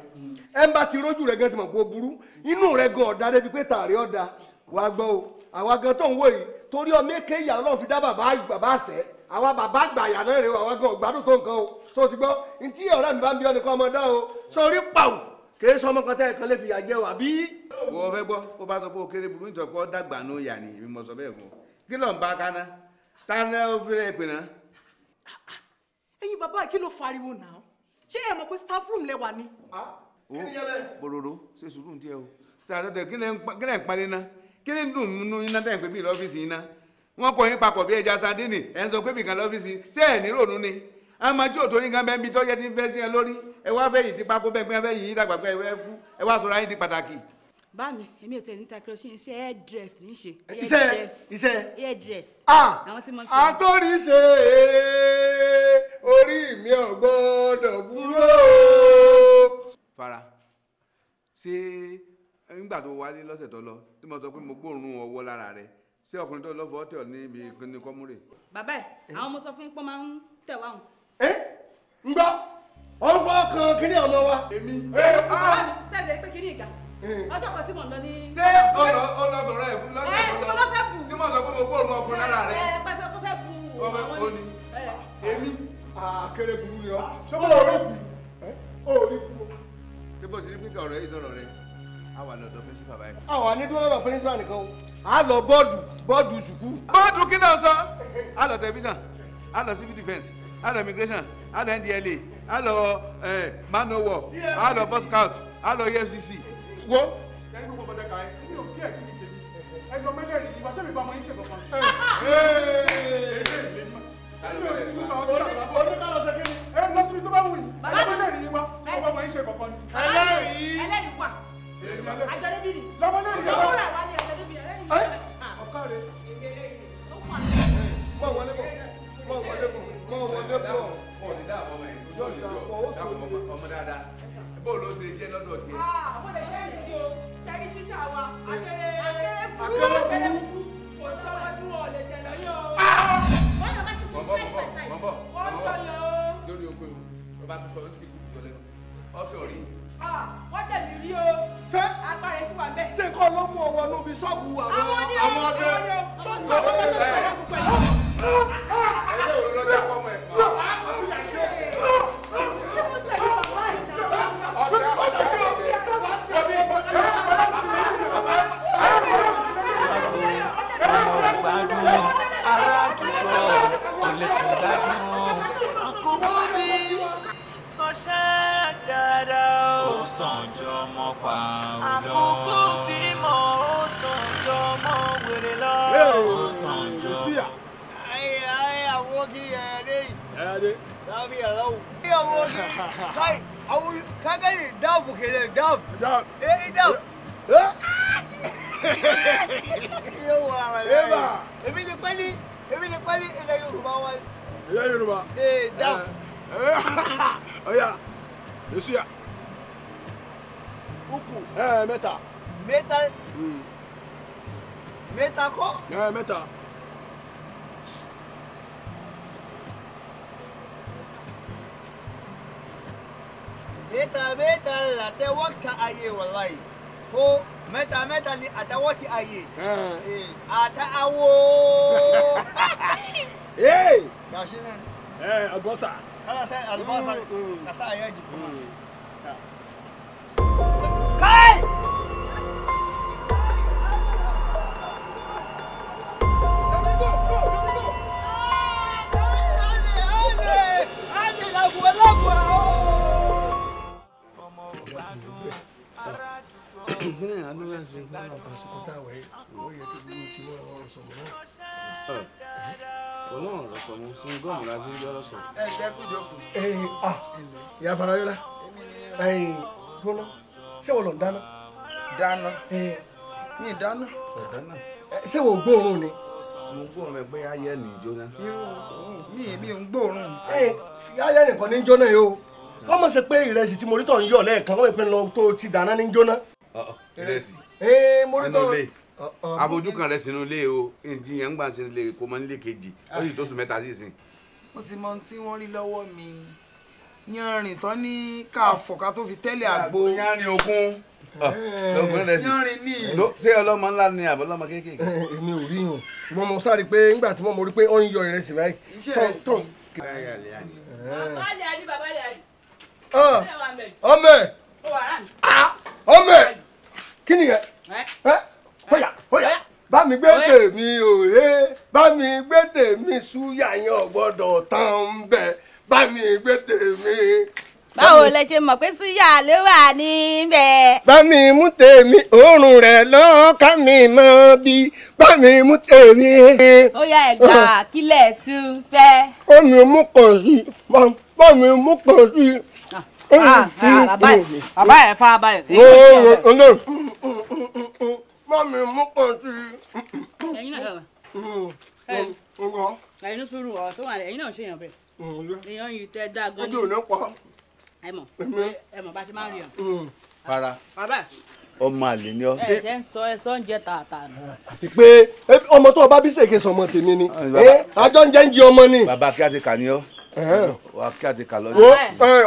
Ẹ ń bá ti rójú rẹ̀ gan ti mọ̀ pé o burú. Inú rẹ̀ gan ọ̀dà débi pé tààrí ọ̀dà. Wàá gbọ́ o, àwa gan tó ń wò yìí torí ọmọ èké ìyá Ọlọ́run fi dá bàbá àṣẹ. Àwa bàbá àgbà àyà náà rèé o, àwa gan ọ̀gbádùn tó nǹkan o. So ti gbọ́, ntí ọ̀rẹ́ mi bá ń bí ọ nìkan ọmọ dá o. Sọrí pàù, kì í sọmọ kan tẹ́ ẹ̀ kan lè fìyà jẹ o, àbí. Wo fẹ́ gbọ́, bó bá sọ pé o kéré burú nítorí pé ó dàgbà ní òyà ni, èmi mo sọ bẹ́ẹ̀ fún ọ. Kí ló ń bá kaná? Ta ni ó fi rẹ̀ pè náà? Ẹ̀yin bàbá kí ló fariwo náà? Ṣé ẹ mọ̀ pé staff room lẹ wà ni? Bòròrò ṣe sùúrù ní tiẹ̀ o. Sàdọ̀dẹ̀ kí lẹ̀ ń parí ná? Kí lẹ̀ ń dùn nínú iná tẹ̀ ń pè bí lọ́fíìsì iná? Wọ́n kọ yín papọ̀ bí ẹja sandini, ẹ̀ ń sọ pé bìkan lọ́fíìsì, ṣé ẹ̀ ní rònú ni? Àmọ́ tí òtò yín gan bẹ́ẹ̀ ń bi tọ́jẹ́ ti ń fẹ́ sí ẹ lórí, ẹ wá fẹ́ yìí ti pákó bẹ́ẹ̀ pé fẹ́ yìí dàgbà pé ẹ kú, ẹ wá sọ̀rọ̀ ayé di pàtàkì. Bá mi, èmi ò tẹ̀ ní ta kerosene, iṣẹ́ hairdress ní í ṣe. Iṣẹ́ hairdress. Àwọn tí mo ṣe. Àtòrí ṣe orí mi ò gbọ́dọ̀ búrò. Fara, ṣé nígbà tó wálé lọ́sẹ̀ tó lọ tí mo sọ pé mo gbóòórùn ọwọ́ lára rẹ, ṣé ọkùnrin tó lọ́fọ̀ọ́ tẹ̀ ọ́ níbi ní kọ́múrè? Bàbá ẹ̀, àwọn ọmọ sọ fún yín pé wọ́n máa ń tẹ̀ wá hùn. Ń gbọ́, wọ́n fọ́ kan kíní ọmọ wa. Èmi. Bàbá mi, sẹ́ẹ̀dẹ̀ pé kíní ìga. Ọjọ́ kan tí mò ń lọ ní. Ṣé ọlọ sọ̀rọ̀ ẹ̀ fún lọ́sẹ̀ tó lọ? Tí mo lọ fẹ́ bù. Tí mo lọ pé mo gbóòórùn ọkùnrin lára rẹ. Ẹ pẹ́ fẹ́ bù àwọn ni. Èmi àkèrè burú ni ọ. Ṣé mo rí bù? Ó rí bù. Ṣé bó ti rí pé ọ̀rọ̀ yìí sọ̀rọ̀ rẹ? A wà lọ́dọ̀ pírísípà báyìí. A wà ní dúró lọ́dọ̀ pírísípà nìkan o. A lọ bọ́ọ̀dù sùkú. Bọ́ọ̀dù kí náà sọ? A lọ tẹlifíṣàn, a lọ civil defence, a lọ immigration, a lọ NDLA, a lọ manowar, a lọ bus scout, a lọ EFCC. Wo. Kẹ́ni gbogbo ọmọdé kan ẹ ní òbí ẹ̀ kí ni tèmi? Ẹgbọ́n mẹ́lẹ́rìí yìí wá ṣé mi bá ọmọ yín ṣe kankan. Ẹ lọ síbi tó bá wù yín. Ẹgbọ́n mẹ́lẹ́rìí yìí wá ṣé mo bá ọmọ yín ṣe kankan ni. Ẹlẹ́rìí. Ẹlẹ́rìí wà. Àjọ̀dẹ́bí ni. Lọ́mọlẹ́rìí wà. Lọ́mọlẹ́rìí wà ní àjọ̀dẹ́bí ẹlẹ́rìí. Ọ̀kàrẹ̀. Mọ̀ wọlé bọ̀. Mọ̀ wọlé bọ̀. Mọ̀ wọlé bọ̀. Ọ̀nì dáàbọ̀ ọmọ yẹn. Ọmọ dáadáa. Bó ló ṣe jẹ́ lọ́dọ̀ tiẹ̀? Mo lè jẹ́ ìdí o. Ṣẹ́rí tíṣà wa. Akéré burú. Kò sọ́wọ́ tí wọ́n lè jẹ lọ́yọ̀ o. Bọ̀bọ̀ bọ̀bọ̀ bọ̀bọ̀ lórí oko ewu. Ló bá tún sọ ní tí kò sọ lẹ́nu. Ọtí ọ̀rí. Wọ́n tẹ̀ mí rí o. Ṣé agbára ẹ̀ sì wà bẹ́ẹ̀? Ṣé nǹkan ló mú ọwọ́ níbi ṣọ́ọ̀bù àwọn ọdẹ? Tó ń tọ́ ọmọ tó ń sọ̀rọ̀ pẹ̀lú. Ẹgbẹ́ òun lọ́jà kọ́mọ ẹ̀. Àkókò bí sọṣẹ́ dáadáa ó sànjọ́ mọ́ pa ò lọ. Àkókò bí mọ́ ó sànjọ́ mọ́ wèrè lọ. Ó sànjọ́. Ai ai aboki ya dai. Ya dai. Lafiya lau. Aboki kai abu ka gani dab kenan dab. Dab. Eh dab. Yawa wallahi. Èmi ni pẹ́lí èmi ni pẹ́lí ilẹ̀ Yorùbá wa. Ilẹ̀ Yorùbá. Ee dab. Ọ̀yà Yosuya. Uku. Mẹ́ta. Mẹ́ta. Mẹ́ta kọ́. Mẹ́ta. Mẹ́ta mẹ́ta làtẹ́wọ́ ka ayé wàláyé. Ko mẹ́ta mẹ́ta ni àtẹ́wọ́ ti ayé. Àtẹ awo. Gashi nan. Albasa. Kana sai albasa ka sa a yaji kuma. Kai! Ọlọ́run lọ sọ mo sí gọ́ọ̀mù la fi ń yọ lọ́sàn. Ẹ jẹ́ kú jókòó. Ìyá Farayọlá, gbọ́nà ṣé wọ́n lọ ń dáná? Dáná? Mi dáná. Dáná. Ṣé wọ́n gbóòórùn ni? Mo gbóòórùn ẹ pé ayé ni jóná. Mi èmi ò ń gbóòórùn. Ayé nìkan ní jóná yìí o. Wọ́n mọ̀ sí pé ìrẹsì tí mo rí tọ̀ ń yọ̀ lẹ́ẹ̀kan wọ́n mọ̀ pé lọ tó ti dáná ní jóná. Ìrẹsì. Mo rí tọ̀ abojú kan rẹ sínú ilé o ìdí yẹn ń gbà sínú ilé kó mọ nílé kejì ó sì tó sùn mẹ́ta sí ìsìn. Mo ti mọ ohun tí wọ́n rí lọ́wọ́ mi yanrìn tán ní ká fọ̀ká tó fi tẹ́lẹ̀ àgbo. Yanrìn òkun yanrìn ní. Ṣé ọlọ́mọ ńlá ni àbọ̀ ọlọ́mọ kéékèèké. Èmi ò rí yàn ṣùgbọ́n mo sáré pé nígbà tí mo rí pé ó ń yọ ìrẹsì báyìí. Iṣẹ́ Bàbá lè àdí bàbá lè àdí. Ọmọ ẹ ọmọ ẹ kí ni yẹn? Hoya hoya Bá mi gbé tèmi òye, bá mi gbé tèmi súyà yẹn ò gbọ́dọ̀ tán ń bẹ̀, bá mi gbé tèmi. Báwo lẹ ṣe mọ̀ pé súyà ló wà níbẹ̀. Bá mi mú tèmi, òórùn rẹ̀ lọ́ọ́ ká mi mọ́ bí, bá mi mú tèmi. Ó yá ẹ̀gbà kílẹ̀ tún fẹ́. Bá mi mú kàn sí, bá mi mú kàn sí. Bàbá ẹ̀ farabalẹ̀. Bá mi mú kàn sí. Ẹ̀yin náà sọ̀rọ̀. Ẹ̀yin sùúrù ọ̀rọ̀ tó wà lẹ̀, ẹ̀yin náà ṣèyàn bẹ́ẹ̀. Èèyàn yìí tẹ́ dá gan. Ojú ò ní pa. Ẹ mọ̀ bá ṣe máa ń rí ọ. Para. Bàbá. Ọmọ àlè ni ọ. Ẹ ṣe ń sọ ẹ sọ ń jẹ tààtà nù. Àti pé ọmọ tó o bá bí ṣèké sọmọ tèmi ni. Àjọ ń jẹ́ ń jí ọmọ ni. Bàbá kí á ti kà ní ọ. Wà kí á ti kà lọ́jọ́. Wo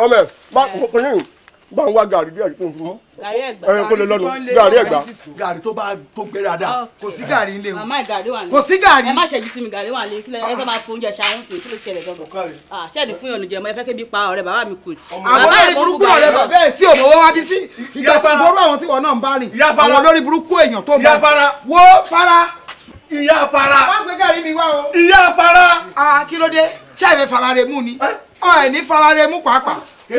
ọmọ ẹ bá kọkànlélẹ́yìn bá ń wá gàrí díẹ̀ kó n fún mọ́. Gàrí Ẹ̀gbá. Ẹ kó lè lọ́nu gàrí Ẹ̀gbá. Gàrí tó bá tó gbé dáadáa. Kò sí gàrí nílé o. Màmá gàrí wà ní. Kò sí gàrí. Ẹ má ṣẹ́jú sí mi, gàrí wà ní. Kílẹ̀ ẹ fẹ́ máa fún oúnjẹ ṣàwọn sí, kí ló ṣẹlẹ̀ gangan? Ṣé ẹni fún yànnú jẹ mọ́, ẹ fẹ́ kébi pa ọ̀rẹ́ bàbá mi kù. Àwọn olórí burúkú ọ̀rẹ́ bàbá ẹ̀ tí òmòwò wá bí sí. Ìgbà tó ń ború àwọn tí wọn náà ń bá rìn. Àwọn olórí burúkú èèyàn tó ń bá. Wo fara. Ìyá fara. Wọ́n gbé gàrí mi wá o. Ìyá fara. Kí ló dé? Ṣé ẹ fẹ́ fara rẹ mú ni? Ọ̀ ẹ̀ ní fara rẹ mú pàápàá. Wo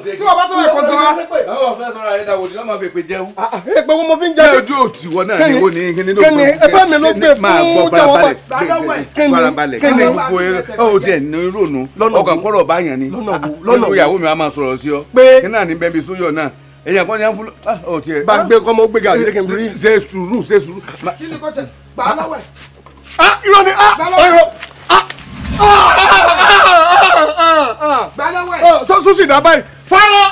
tí wọ́n bá tó bẹ̀ kọ́ gan. Báwo fẹ́ sọ̀rọ̀ àyẹ̀dá wò ni lọ́mọ fi pè jẹun. Èpè wo mo fi ń jẹun. Ojú òtí wọ náà ni wo ni kíni ló gbé. Kíni ẹgbẹ́ mi ló gbé fún jẹ́wọ́ bá. Farabalẹ̀ kíni gbogbo ẹ ó tiẹ̀ ní ìrònú ọkàn kọ́rọ̀ bá yàn ni. Lọ́nà ìyàwó mi a máa sọ̀rọ̀ sí ọ. Pé kí náà ní bẹ́ẹ̀ bí sóyọ̀ náà èèyàn kan ní à ń fún ọ tiẹ̀. Bá gbé kọ́ mọ́ gbé gàrí lé kí n rí. Ṣe sùúrù ṣe sùúrù. Kí ni kò ṣe gbà á lọ́wọ́ ẹ̀. Irọ́ ni irọ́. Sọ́sì dá báyìí. Fara!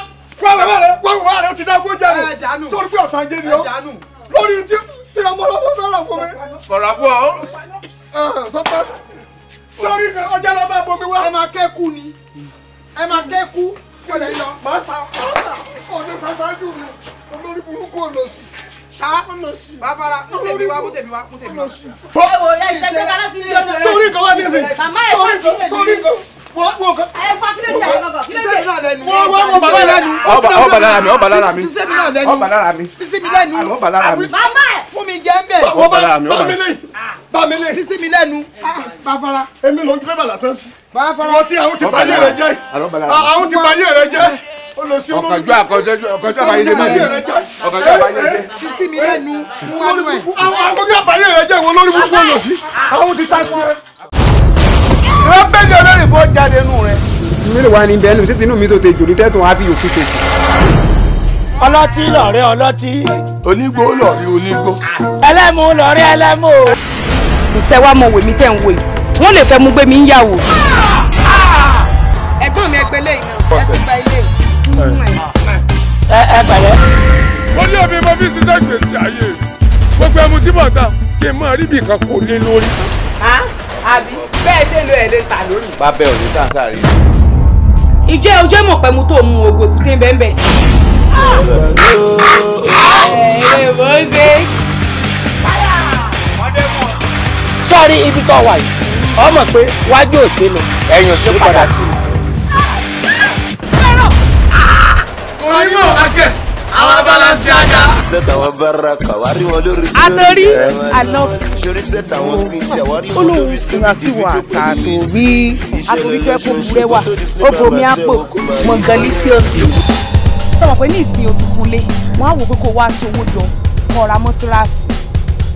Wá bàbá rẹ̀ wá bàbá rẹ̀ ó ti dá gbó jáde. Sọ́rí pé ọ̀tá jẹ́ ni ọ́. Lórí tí ọmọ ọlọ́mọ sọ̀rọ̀ fún mi. Sọ̀rọ̀ fún ọ. Sọ́tọ̀. Sọ́rí ọjà lọ bá bomi wá. Ẹ máa kẹ́kù ni. Ẹ máa kẹ́kù. Kí lè lọ. Màá sà ọ̀dọ̀ sàṣáájú mi. Olórí burúkú olóṣì. Ṣá bàfara mú tèmi wá mú tèmi wá mú tèmi wá. Ẹ wò ẹ ṣe gbé kaná sí ilé ọ̀nà. Sórí nǹkan wá ní ẹsẹ̀. Sórí nǹkan. Wọ́n kan. Ẹ fa kí ló ṣe àgbọ̀gàn kí ló ṣe. Wọ́n bàbá lẹ́nu. Ọba lára mi ọba lára mi. Sísè mi náà lẹ́nu. Ọba lára mi. Sísè mi lẹ́nu. Ọba lára mi. Màmá ẹ̀. Fún mi jẹ́ ń bẹ̀. Ọba lára mi ọba. Bámilé. Sísè mi lẹ́nu. Bàfara. Èmi ló ń gbé bàlá sẹ́nsì. Bàfara. Wọ́n ti àwọn ti báyé rẹ jẹ́. Àwọn ti báyé rẹ jẹ́. Ọ̀kànjú àkọ́jọ́ ọ̀kànjú àbáyé má jẹ́ ọ̀kànjú àbáyé jẹ́. Sísí mi lẹ́nu mú wá nù ẹ̀. Àwọn àkọ́jọ́ àbáyé rẹ jẹ́ ìwọ lórí burúkú olòṣì. Àwọn ti ta sí ẹ. Ìrọ́ bẹ́ẹ̀ olórí fọ́ jáde nù rẹ. Mi lè wá ní bẹ́ẹ̀ nù sí tinú mi tó te jòlú tẹ́tùn á fi yòókù tè. Ọlọ́tí lọ̀rẹ́ ọlọ́tí. Onígbó lọ̀rẹ́ onígbó. Ẹlẹ́mu lọ̀rẹ́ ẹlẹ́mu. Ìṣe wa mọ wèmí tẹ̀ ń wò yìí, wọ́n lè fẹ́ mú gbé mi ń yàwó. Ẹ̀gbọ́n mi ẹgbẹ́ lẹ́yìn náà, ẹ ti gba ilé yìí. Ẹ pẹ̀lẹ́. Mo ní omi mo fi ṣiṣẹ́ gbèsè ayé gbogbo ẹmu tí mo ta kí n máa rí ibì kan kò lé lórí. Àbí bẹ́ẹ̀ ṣe lo ẹ̀ lè tà lónìí. Bábẹ́ ò ní tà sáré. Ìjẹ́ ojú mọ̀ pé mo tó mu oògùn èkúté bẹ́ẹ̀. Ẹ̀rẹ̀ bó ṣe. Sọ́ọ́rí ibi tó wà yìí, ọmọ pé wájú ò sí lọ, ẹ̀yìn ò sí padà sí i. Onímọ̀ akẹ́ àwọn balance aga. Àtòrí àlọ́. Olóhùn fura sí wa àtàtòrí. Àtòrí fẹ́ kó burẹ́wà, ó bomi àpò, mọ̀gànlísíọ̀sì. Ṣé o mọ̀ pé ní ìsìn o ti kunlé, wọ́n á wò pé kó wá sówó jọ, kó ra mọ́tíráàsì.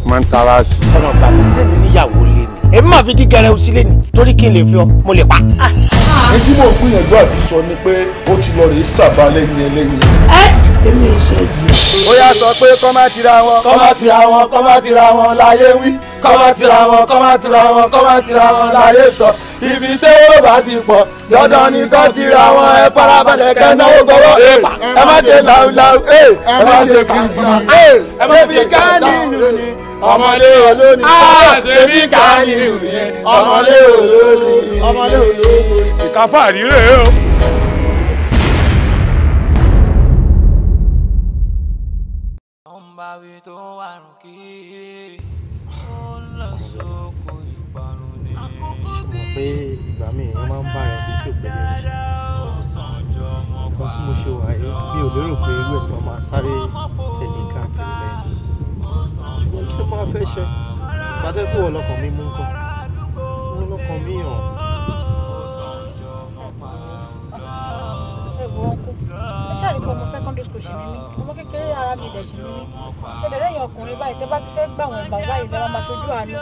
Mọ́tíráàsì. Ọmọ bàbá mi sẹ́mi níyàwó lé ni. Èmi máa fi dí gẹrẹ sí lé ni torí kí n lè fi ọ, mo lè pa. Ní tí mò ń gbìyànjú àti sọ ni pé ó ti lọ rèé sàbá lẹ́yìn ẹlẹ́yìn. Èmi ò ṣe bí. Ó yá sọ pé kọ́ má tira wọn. Kọ́ má tira wọn, kọ́ má tira wọn láyé wí. Kọ́ má tira wọn, kọ́ má tira wọn, kọ́ má tira wọn láyé sọ. Ibi tẹ́wọ́ bá ti pọ̀, dandan ni kọ́ tira wọn. Ẹ farabalẹ̀ kẹ́ náwó gbọ́wọ́. Ẹ má ṣe láúláú, ẹ má ṣe kìrìkìrì, ẹ má ṣe ká nínú ni. Ọmọlé olóni. Ṣebí ká nínú ni. Ọmọlé olóni. Ọmọlé olóni. Ìkáfà rírè o. Pé ìgbà míì wọ́n máa ń bá ara ẹbí tí ò pẹ̀lú ẹni nǹkan tí mo ṣe wà yìí, mi ò lérò pé irú ẹ̀ tó máa sáré tẹ̀lé káàkiri lẹ́yìn, ṣùgbọ́n kí ló máa fẹ́ ṣe. Bàtẹ́ kó ọlọ́kàn mi mú nǹkan. Ọlọ́kàn mi hàn. Ẹ wo ọkọ, ẹ ṣáà rí pé ọmọ secondary school ṣì ni mí, ọmọ kékeré ara mi dẹ̀ ṣì ni mí. Ṣẹ̀dẹ̀rẹ̀ yẹn ọkùnrin báyìí tẹ́ bá ti fẹ́ gbà wọ́n bàbá yìí lọ́wọ́ máa ṣojú àánú.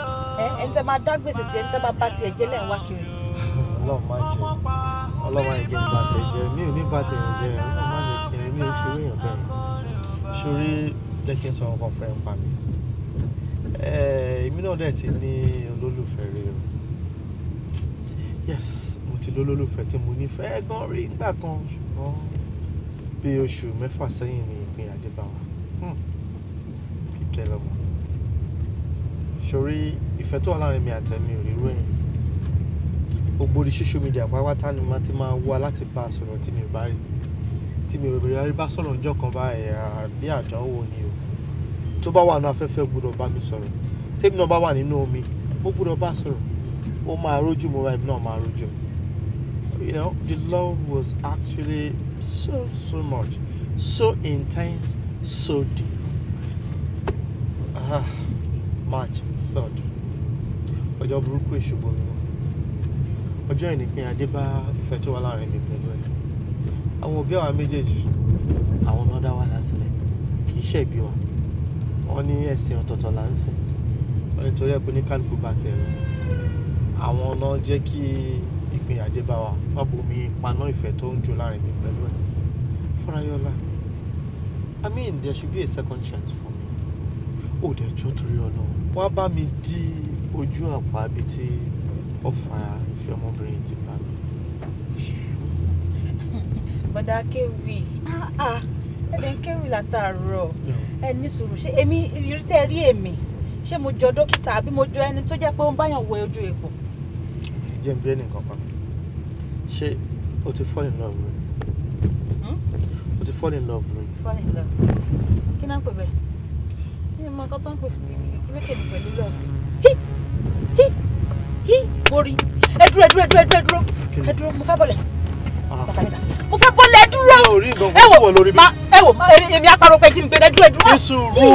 Ẹni tẹ́ máa dá gbèsè sí, ẹni tẹ́ máa bá tiẹ̀ jẹ́ lẹ̀ ń wá kiri. Ọlọ́run má jẹ́, Ọlọ́run má jẹ́ kí n bá tiẹ̀ jẹ́, mi ò ní bá tiẹ̀ jẹ́, Ọlọ́run má jẹ́ kí mi ò ṣe eré èèyàn bẹ́ẹ̀. Ṣorí jẹ́ kí n sọ ọkàn fẹ́ ń pa mi. Èmi náà dẹ̀ ti ní olólùfẹ́ rí o. Yes, mo ti lólólùfẹ́ tí mo nífẹ̀ẹ́ gan rí nígbà kan, ṣùgbọ́n bí oṣù mẹ́fà sẹ́yìn ni ìpín adé bá wa. Kíkẹ́ lọ́mọ. Ṣorí ìfẹ́ tó wà láàrin mi àtẹ̀mí ò rí rú ẹ̀yìn. Gbogbo orí social media pátá ni màá ti máa wá láti bá a sọ̀rọ̀ tí mi ò bá rí. Tí mi ò rí bá sọ̀rọ̀ ọjọ́ kan báyìí bí àdánwò ni o. Tó bá wà ní afẹ́fẹ́ gbọ́dọ̀ bá mi sọ̀rọ̀. Tèmi náà bá wà nínú omi, mo gbọ́dọ̀ bá sọ̀rọ̀. Ó máa rójú mo báyìí náà máa rójú. You know, the love was actually so much, so intense, so deep. March 3rd. Ọjọ́ burúkú ìṣubú mi. Ọjọ́ ìnípín adé bá ìfẹ́ tó wà láàrin mi pẹ̀lú ẹ̀. Àwọn òbí àwa méjèèjì, àwọn náà dá wà lásìlẹ̀, kì í ṣe ìbí wa. Wọ́n ní ẹ̀sìn ọ̀tọ̀ọ̀tọ̀ là ń sìn. Wọ́n ní torí ẹ̀ pé ní kálukú bá tiẹ̀ lọ. Àwọn náà jẹ́ kí ìpín adé bá wa, wọ́n bomi paná ìfẹ́ tó ń jó láàrin mi pẹ̀lú ẹ̀. Fọ́ráyọ́lá, I mean there should be a second chance for me. Ó dẹ̀ jọ̀ọ́ torí Ọlọ́run. Wọ́n á bá mi dí ojú àpá bíi ti ọfà ìfẹ́ ọmọbìnrin ti bá mi. Bọ̀dá Kéwì, ẹ̀dẹ̀ ń kéwì látàárọ̀. Ẹ ní sùúrù, ṣé èmi ìrírí tẹ́ rí èmi? Ṣé mo jọ dókítà àbí mo jọ ẹni tó jẹ́ pé ó ń báyàn wọ ojú epo? Jẹ́ n bí ẹnì kan pa. Ṣé o ti fall in love rí? O ti fall in love rí? Fall in love. Kí náà ń pè bẹ́ẹ̀? Mi ò mọ nǹkan tó ń pè kí lékè mi pẹ̀lú love. Hí! Hí! Hí! Mo rí. Ẹ dúró, ẹ dúró, ẹ dúró, ẹ dúró. Ẹ dúró, mo fẹ́ bọ̀lẹ̀. Bàtà mi dà. Mo fẹ́ bọ́lẹ̀, ẹ dúró. Ẹ wò, ẹ wò, èmi apárò pé jí mi gbé, ẹ dúró, ẹ dúró. Ní sùúrù,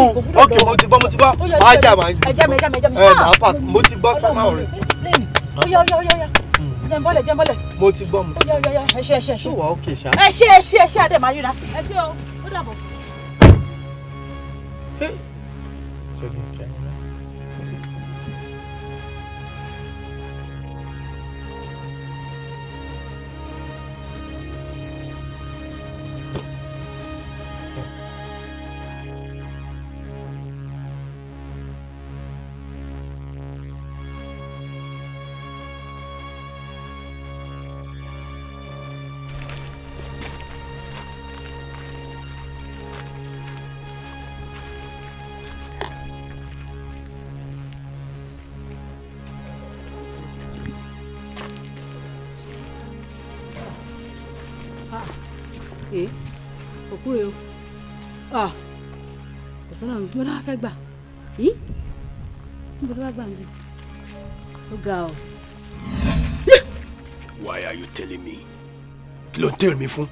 ok, mo ti gbọ́, mo ti gbọ́. Máa jà, máa ẹ já mi, ẹ já mi, ẹ já mi. Ẹ máa pa, mo ti gbọ́ sámá ọ̀rẹ́. Lẹ́nu, ó yá, ó yá, ó yá, ó yá. Jẹ́ n bọ́lẹ̀, jẹ́ n bọ́lẹ̀. Mo ti gbọ́, mo ti gbọ́. Ó yá, ó yá, ẹ ṣé, ẹ ṣé, ẹ ṣé. Ṣé wàá òkè ṣá? Ẹ ṣé, ẹ ṣé, ẹ ṣé, Adé máa ríra. Ẹ ṣé o, ó dàbọ̀. Jẹ́ kí n kẹ́ ẹ. Òkú rẹ o, kò sọ́nà mi, mo náà fẹ́ gbà yìí, níbo ló bá gbà mí, ó ga ọ. Why are you telling me? Kí ló ń tẹ̀lé mi fún?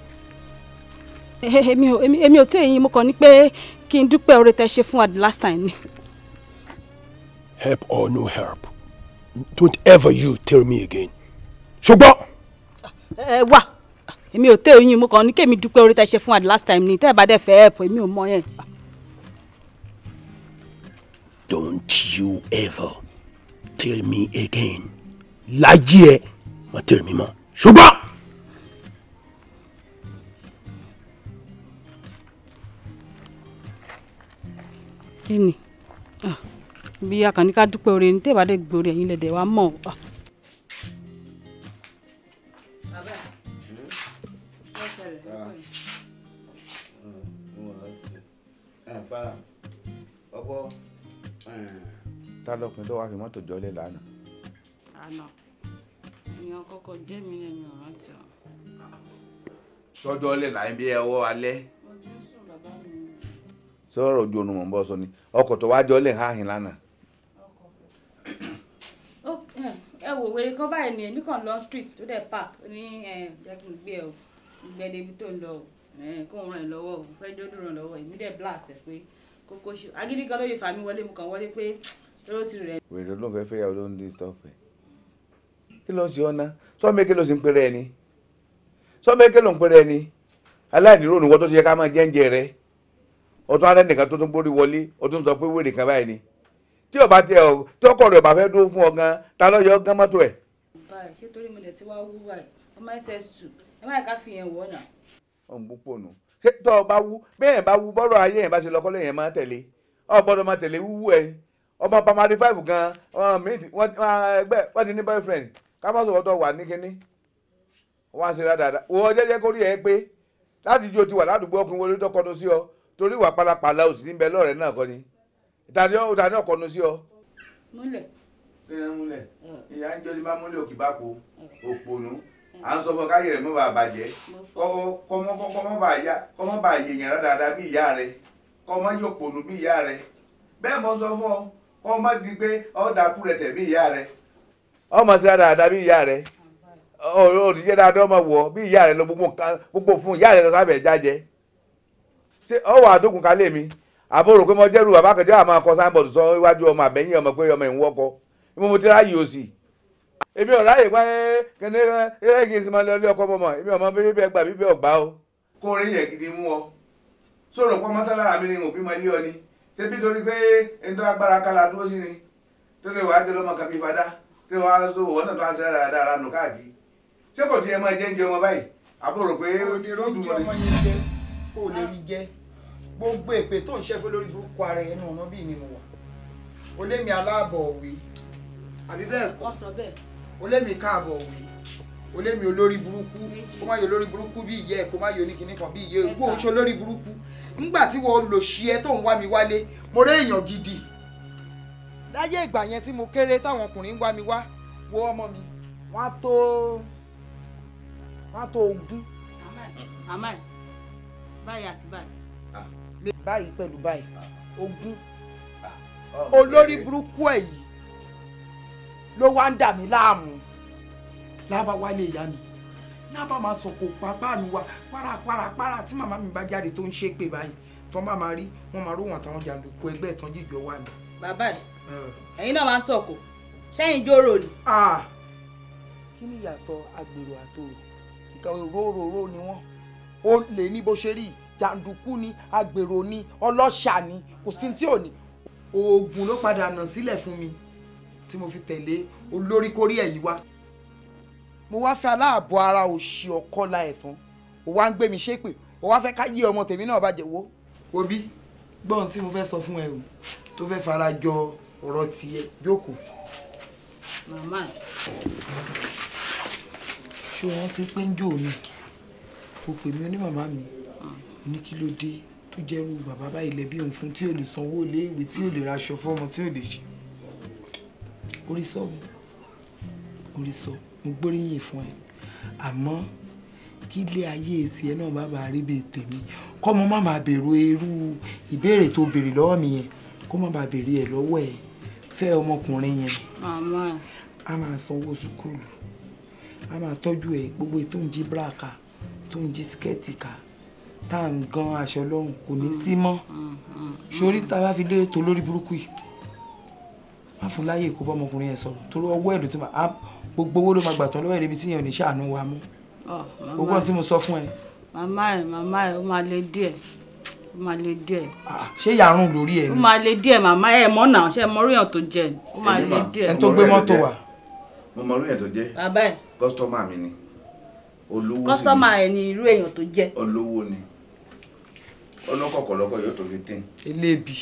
Èmi ò tí èyí, mo kàn ní pé kí n dúpẹ́ oore tẹ́ ṣe fún wa the last time ni. Help or no help, don't ever you tell me again. Ṣùgbọ́n. Ẹ wà, èmi ò tẹ́ oyin, mo kàn ní kémi dúpẹ́ orí tẹ́ ṣe fún wa the last time ni, tẹ́ ẹ bá dẹ̀ fẹ́ help, èmi ò mọ yẹn. Don't you ever tell me again. Láyé ẹ, má tell mi mọ́. Ṣùgbọ́n. Kí ni? Bí a kàn ní ká dúpẹ́ orí ni, tẹ́ ẹ bá dẹ̀ gbórí ẹ̀yin lẹ̀dẹ̀ wa mọ̀. Ta lọkùnrin tó wá fi mọ́tò jọlé lánàá. Àná èèyàn kọ́kọ́ jẹ́ mi ní ẹ̀mí ọ̀ràn tí ọ. Tọ́jọ́ lè láì bí ẹwọ́ alẹ́. Mo ti ń sùn bàbá mi. Sọ̀rọ̀ ojú oorun mò ń bọ́ sọ ni ọkọ̀ tó wá jọlé háhìn lánàá. Ẹ wò wèrè kan báyìí ni èmi kàn lọ street tó dẹ̀ park ní jẹ́ kí n gbé ẹ o gbẹ̀dẹ̀ ibi tó ń lọ o kó ń ràn ẹ́ lọ́wọ́ o fẹ́ jọ́dún ràn lọ́wọ́ èmi dẹ̀ blast ẹ̀ pé kókó ṣe agídí gan ló yẹ fà mí wọlé mo kàn wọlé pé Lóró ti rẹ̀. Wèrè ló ń fẹ́ fẹ́ yàwó ló ń disturb ẹ̀. Kí ló ń ṣe ọ́nà? Sọ́mẹ́kẹ́ ló sì ń pèrè ẹni. Sọ́mẹ́kẹ́ ló ń pèrè ẹni. Aláìníròònù wọ́n tó ti yẹ ká máa jẹ́ǹjẹ rẹ. Ọtún alẹ́ nìkan tó tún gbórí wọlé, ó tún sọ pé wèrè kan báyìí ni. Tí ọba tiẹ̀ ọ tí ọkọ rẹ̀ ọba fẹ́ dúró fún ọ gan, ta ló yọ gán mọ́tò ẹ̀? Báyìí ṣé torí mo dẹ̀ ti wá wú báyìí, ọmọ SS2, ẹ má yẹ ká fi yẹn wọ̀ náà. Ọ̀n púpọ̀ nù. Ṣé tọ́ ọ bá wú, bẹ́ẹ̀ bá wú bọ́rọ̀ ayé yẹn bá ṣe lọ́kọ́ lẹ́yìn máa tẹ̀lé. Ọ gbọ́dọ̀ máa tẹ̀lé wúwú ẹ. Ọmọ primary 5 gan, ẹgbẹ́ wọ́n ti ní boyfriend. Ká má sọ̀rọ̀ tó wà ní kinní. Wọ́n á ṣe dáadáa. Wọ́n jẹ́jẹ́ kórí ẹ pé láti jó ti wà ládùúgbò ọkùnrin wọlé tó kọnu sí ọ torí ìwà pálapàla ò sí níbẹ̀ lọ́rẹ̀ẹ́ náà kọ́ ni. Ìtàní ọkọ̀nu sí ọ. Múlẹ̀. Kí ni múlẹ̀? Ìyá ń jọ́ ní bá múlẹ̀ òkè bá po òpònú. À ń sọ fún káyé rẹ̀ mọ́ bàa bàjẹ́. Kọ́mọ́ bá yèèyàn dáadáa bí ìyá rẹ̀. Kọ́mọ́ yóò pònú bí ìyá rẹ̀. Bẹ́ẹ̀ mo sọ fún ọ, kọ́mọ́ di pé ọ́ dàkú rẹ̀ tẹ̀ bí ìyá rẹ̀. Ọmọ sí dáadáa bí ìyá rẹ̀. Òdìjẹ́ dáadáa ọmọ wọ̀ bí ìyá rẹ̀ lọ gbogbo fún ìyá rẹ̀ lọ sábẹ̀ jájẹ. Ṣé ọ wà dókun kálé mi? Àbúrò pé mo jẹ́rù bàbá kan jẹ́ àmọ́ akọ sáńbọ̀dù sọ iwájú ọmọ àbẹ̀yìn ọmọ pé ọmọ ìwọ́kọ mo ti ráyè òsì. Èmi ò ráyè pé kíní eré kìí sinmi lọ ilé ọkọ mọ̀mọ́ èmi ọmọ bíbí bẹ́ẹ̀ gbà bíbí ọ̀gbá o. Kó orin yẹn gidi mú ọ. Sọ̀rọ̀ pọ́n mọ́tò lára mi ni òbí mọ ilé ọ ni. Ṣé bí torí pé ẹni tó agbára kálá dúró sí ni? Tó lè wàá jẹ lọ́mọ kan bí fadá. Tí wàá tó wọ́n náà tó á ṣe dáradára nù káàkiri. Ṣé kò tiẹ̀ máa jẹ́ ń jẹ ọmọ báyìí? Àbúrò pé ó lè rí jẹ ó lè rí jẹ gbogbo èpè tó ń ṣe fún lórí burúkú ara ẹnu ọ̀nà bíi ni mo wà. O lé mi aláàbọ̀ òwe àbí bẹ́ẹ̀ kọ́? Wọ́n sọ bẹ́ẹ̀. O lé mi káàbọ̀ òwe, o lé mi olórí burúkú, kó má yọ olórí burúkú bí ìyá ẹ̀, kó má yọ oníkìní kan bí ìyá ẹ̀, gbóhùn ṣe olórí burúkú. Nígbà tí wọ́n lò ṣí ẹ tó ń wá mi wálé, mo rí èèyàn gidi. Láyé ìgbà yẹn tí mo kéré táwọn ọkùnrin ń wá mi wá, wo ọmọ mi, wọ́n á tó 20. Màmá ẹ̀ báyìí àti báyìí. Báyìí pẹ̀lú báyìí, 20. Olórí burúkú ẹ̀ yìí ló wá ń dà mí láàmú. Lábá wálé ìyá mi, lábá máa sọ̀kò pápá mi wá párapárapára tí màmá mi bá jáde tó ń ṣépè báyìí tó máa máa rí wọn máa róhùn àtàwọn jàǹdùkú ẹgbẹ́ ìtàn jíjọ wà ní. Bàbá ẹ̀ ẹ̀yin náà máa ń sọ̀kò sẹ́yìn jóró ni. Kí ni ìyàtọ̀ agbèrò àtòrò? Nǹkan òróró ni wọ́n. Ó lè ní bó ṣe rí jàǹdùkú ni agbèrò ni ọlọ́ṣà ni kò sí tí ò ní. Oògùn ló padà nà sílẹ̀ fún mi tí mo fi tẹ̀lé olórí kórí ẹ̀ yìí wá. Mo wá fẹ́ aláàbọ̀ ara òṣì ọ̀kọ́lá ẹ̀ tán, ó wá ń gbé mi ṣépè, ó wá fẹ́ ká yé ọmọ tèmi náà bàjẹ́ wo. Wo bí gbọ́n tí mo fẹ́ sọ fún ẹ o tó fẹ́ fara jọ ọ̀rọ̀ tiẹ̀ jókòó. Màmá ẹ̀. Ṣé o rántí pé ń jò ní? O pè mí oní màmá mi, ní kí ló dé tó jẹ́rú bàbá báyìí lẹ́bí òun fún tí ò lè sanwó iléèwé tí ò lè raṣọ fọ́mọ tí ò lè ṣe. Orí sọ, orí sọ, mo gbóríyìn fún ẹ. Àmọ́ kí ilé ayé tiẹ̀ náà má bàa rí bíi tèmi, kọ́ mo má máa béèrè irú ìbéèrè tó béèrè lọ́wọ́ mi yẹn, kó má bàa béèrè ẹ̀ lọ́wọ́ ẹ̀ fẹ́ ọmọkùnrin yẹn. Màmá. A máa sanwó sùkúlù, a máa tọ́jú ẹ̀ gbogbo tó ń jí búráka tó ń jí síkẹ́ẹ̀tì ká tá à ń gan aṣọ lọ́rùn kò ní sí mọ́. Sórí tá a bá fi lé tó lórí burúkú yìí, má fún láyè kó bá ọmọkùnrin yẹn sọ̀rọ̀ torí ọwọ́ ẹ̀ ló ti máa gbogbo owó ló máa gbà tán lọ́wọ́ ẹ̀ débi tí yẹn ò ní ṣàánú wa mọ́. Gbogbo ohun tí mo sọ fún ẹ. Màmá ẹ̀ ó máa le díẹ̀, ó máa le díẹ̀. Ṣé yàrún lórí ẹ ni? Ó máa le díẹ̀ màmá ẹ̀ mọ́ náà, ṣe mọ oríyàn tó jẹ ni, ó máa le díẹ̀. Ẹni tó gbé mọ́tò wá. Mo mọ oríyàn tó jẹ. Bàbá ẹ̀. Kọ́sítọ́mà mi ni. Olówó sì ni. Kọ́sítọ́mà ẹ̀ ni irú èèyàn tó jẹ. Olówó ni. Ọlọ́kọ̀kọ̀lọ́kọ̀ yóò tó 15. Elébi.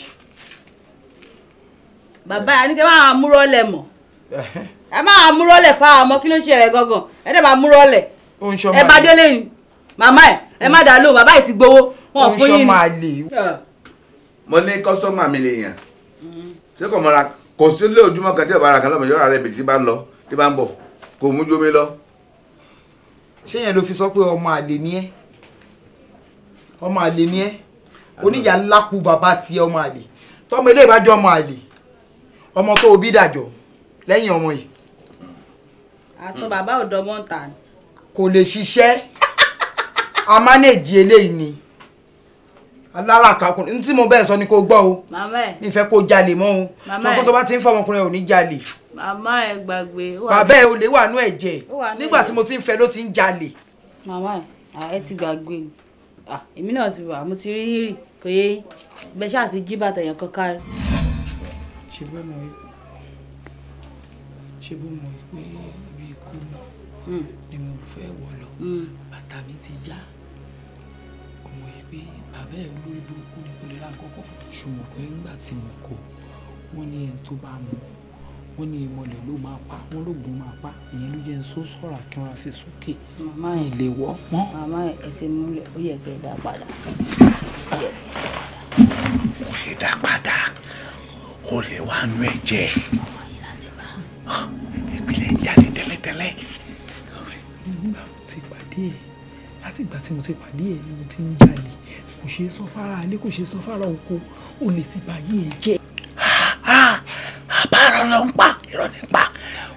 Bàbá ẹ̀ ní kí ẹ máa múrọ́lẹ̀ mọ̀. Ẹ máa múrọ́lẹ̀ fáwọn ọmọ kí ló ń ṣẹlẹ̀ gangan. Ẹ dẹ̀ máa múrọ́lẹ̀. Ẹ bá délé ni. Màmá ẹ̀ ẹ má dà lóhùn, bàbá ẹ̀ ti gbowó. Wọn fún yín ni. Mo ní kọ́sọ́mà mi lè yàn. Ṣé kò mọ̀ra kò sí lé ojúmọ́ kan tí ọ̀bára kan lọ́mọ yọ̀rọ̀ rẹ̀ méjì tí bá ń lọ tí bá ń bọ̀ kò mú jómi lọ. Ṣé yẹn ló fi sọ pé ọmọ àlè ni ẹ́? Ọmọ àlè ni ẹ́? Oníyà ńlá kú bàbá tiẹ̀ ọmọ àlè. Tọ́mọ ilé ìbájọ́ ọmọ àlè. Ọmọ tó o bí dàjọ́ lẹ́yìn ọmọ yìí. Àtọ bàbá ọ̀dọ́ mọ́ ń tà ní. Kò lè ṣiṣẹ́. A mánéèjì eléyìí ni. Alára ọkùnrin tí mo bẹ́ẹ̀ sọ ni kò gbọ́ o. Màmá ẹ̀. Ìfẹ́ kó jalè mọ́ o. Màmá ẹ̀. Sọ pé tó bá ti ń fọmọkùnrin ò ní jalè. Màmá ẹ̀ gbàgbé. Bàbá ẹ̀ olè wà nú ẹ̀jẹ̀. Ó wà nú Nígbà ẹ̀jẹ̀. tí mo ti ń fẹ́ ló ti ń jalè. Màmá ẹ̀, ẹ ti gbàgbé ni. Èmi náà ti wà, mo ti rí yín rì, kò yé yín. Bẹ́ẹ̀ ṣáà ti jí bàtà yẹn kankan rí. Ṣé bó mọ̀ pé ibi ikú mọ̀ ni mo fẹ́ wọ̀ lọ. Bàtà mi ti já. Ó mọ̀ pé bàbá ẹ̀ olórí burúkú ni kò lè ra nǹkan kan fún. Ṣùgbọ́n pé nígbà tí mo kọ̀, wọ́n ní ẹni tó bá mọ̀, wọ́n ní ìmọ̀lẹ̀ ló máa pa, wọ́n lóògùn máa pa. Ìyẹn ló jẹ́ ń sọ sọ̀rọ̀ kí wọ́n fi sókè. Màmá ẹ̀ lè wọ́ mọ́. Màmá ẹ̀ ẹ ti múlẹ̀, ó yẹ kẹ́ ẹ dá padà. Kò lè dá padà, ó lè wá nú ẹ̀jẹ̀. Ìpìlẹ̀ ń jáde tẹ́lẹ̀tẹ́lẹ̀. Nígbà tí pàdé ẹ̀, láti ìgbà tí mo ti pàdé ẹ̀ ni mo ti ń jalè. Kò ṣeé sọ fara ilé, kò ṣeé sọ fara oko, ó lè ti bà yé ẹ jẹ́. Àbárò ló ń pa, irọ́ ní pa,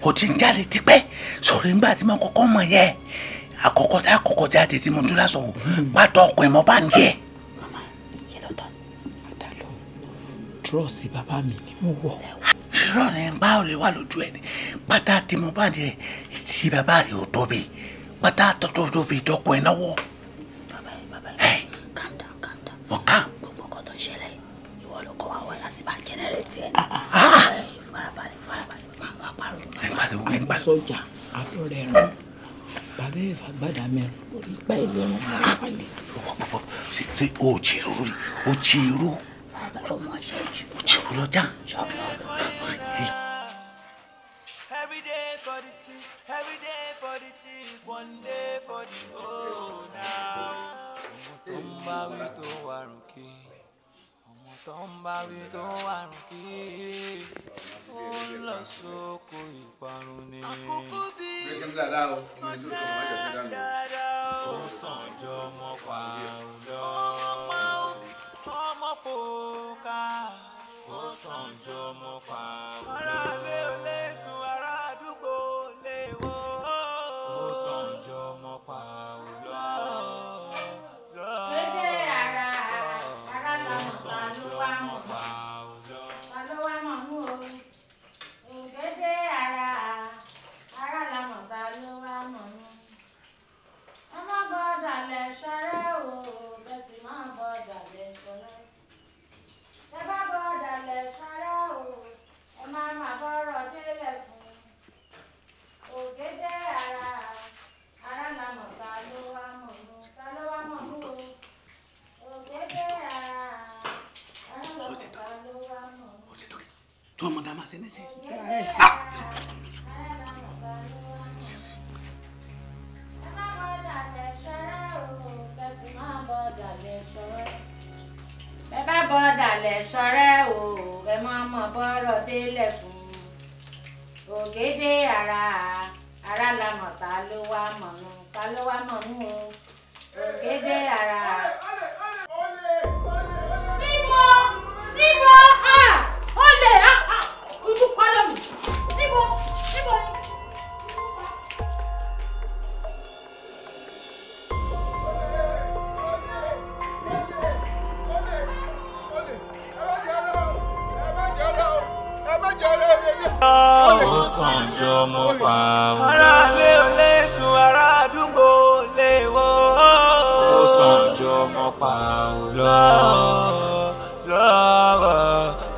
kò ti ń jalè tipẹ́. Sọ̀rọ̀ nígbà tí mo kọ́kọ́ mọ̀ yẹ, àkọ́kọ́ tá àkọ́kọ́ jáde tí mo tún lásọ̀ wò, pátá ọkùnrin mo bá ń jẹ. Trọ́ọ̀sì bàbá mi ni mo wọ̀. Irọ́ ni ń bá olè wà lójú ẹ̀ ni, pátá tí mo bá ń jẹ, tí bàbá rẹ̀ ò tóbi, pátá tó tóbi dọ́kọ̀ ẹ̀ náwó. Calm down, calm down. Mo calm. Gbogbo ọkọ tó ń ṣẹlẹ̀, ìwọ ló kọ́ wa wá láti bá jẹnẹrétì ẹ̀. Farabalẹ̀, farabalẹ̀, máa pariwo. Sọ́jà abọ́rẹ̀ rán, bàbá ẹ̀ fàgbàdà mẹ́rin lórí ipa ìlẹ́rùn farabalẹ̀. Ṣé o ò jìrú rí? O jìrú. Ọmọ ṣe jù. O jìrú lọ́jà. Every day for the thief, every day for the thief, one day for the owner. Ọmọ tó ń bá wí tó wà rùkí, ọmọ tó ń bá wí tó wà rùkí, ó ń lọ sóko ìparun ni. Àkókò bí sọ́ṣẹ́ dáadáa ó sàn jọ ọmọ pa òun lọ. Ọmọ kò ká ó sàn jọ ọmọ pa òun lọ. Ará ilé ò lè sùn, ará àdúgbò lè wò. Ó sàn jọ ọmọ pa òun lọ. Lédè ara ara làwọn ta ló wá mọ̀ ta ló wá mọ̀ mú o. Ògèdè ara ara làwọn ta ló wá mọ̀ mú. Ẹ má bọ́ dalẹ̀ ṣọ̀rẹ́ o, kẹ̀sì má bọ́ dalẹ̀ ṣọ̀rẹ́. Ẹ bá bọ́ dalẹ̀ ṣọ̀rẹ́ o, ẹ má má bọ́rọ̀ délẹ̀ fún. Ògèdè ara ara làwọn ta ló wá mọ̀ mú ta ló wá mọ̀ mú o. Ògèdè ara ara làwọn ta ló wá mọ̀ mú. Tó ọmọ dá máa ṣe ní sí. Ẹ má bọ́ dalẹ̀ ṣọ̀rẹ́ o, kẹ̀sì má bọ́ dalẹ̀ ṣọ̀rẹ́. Ẹ bá bọ́ dalẹ̀ ṣọ̀rẹ́ o, ẹ má mọ̀ bọ́rọ̀ délẹ̀ fún. Ògèdè ara ara làmọ̀ ta ló wá mọ̀ nù ta ló wá mọ̀ nù o. Ògèdè ara. Níbo níbo olè ikú pa lónìí. Níbo níbo ni. Ó sàn jọ ọmọ pa òun lọ. Ará ilé ò lè sùn, ará àdúgbò lè wò. Ó sàn jọ ọmọ pa òun lọ. Lọ́wọ́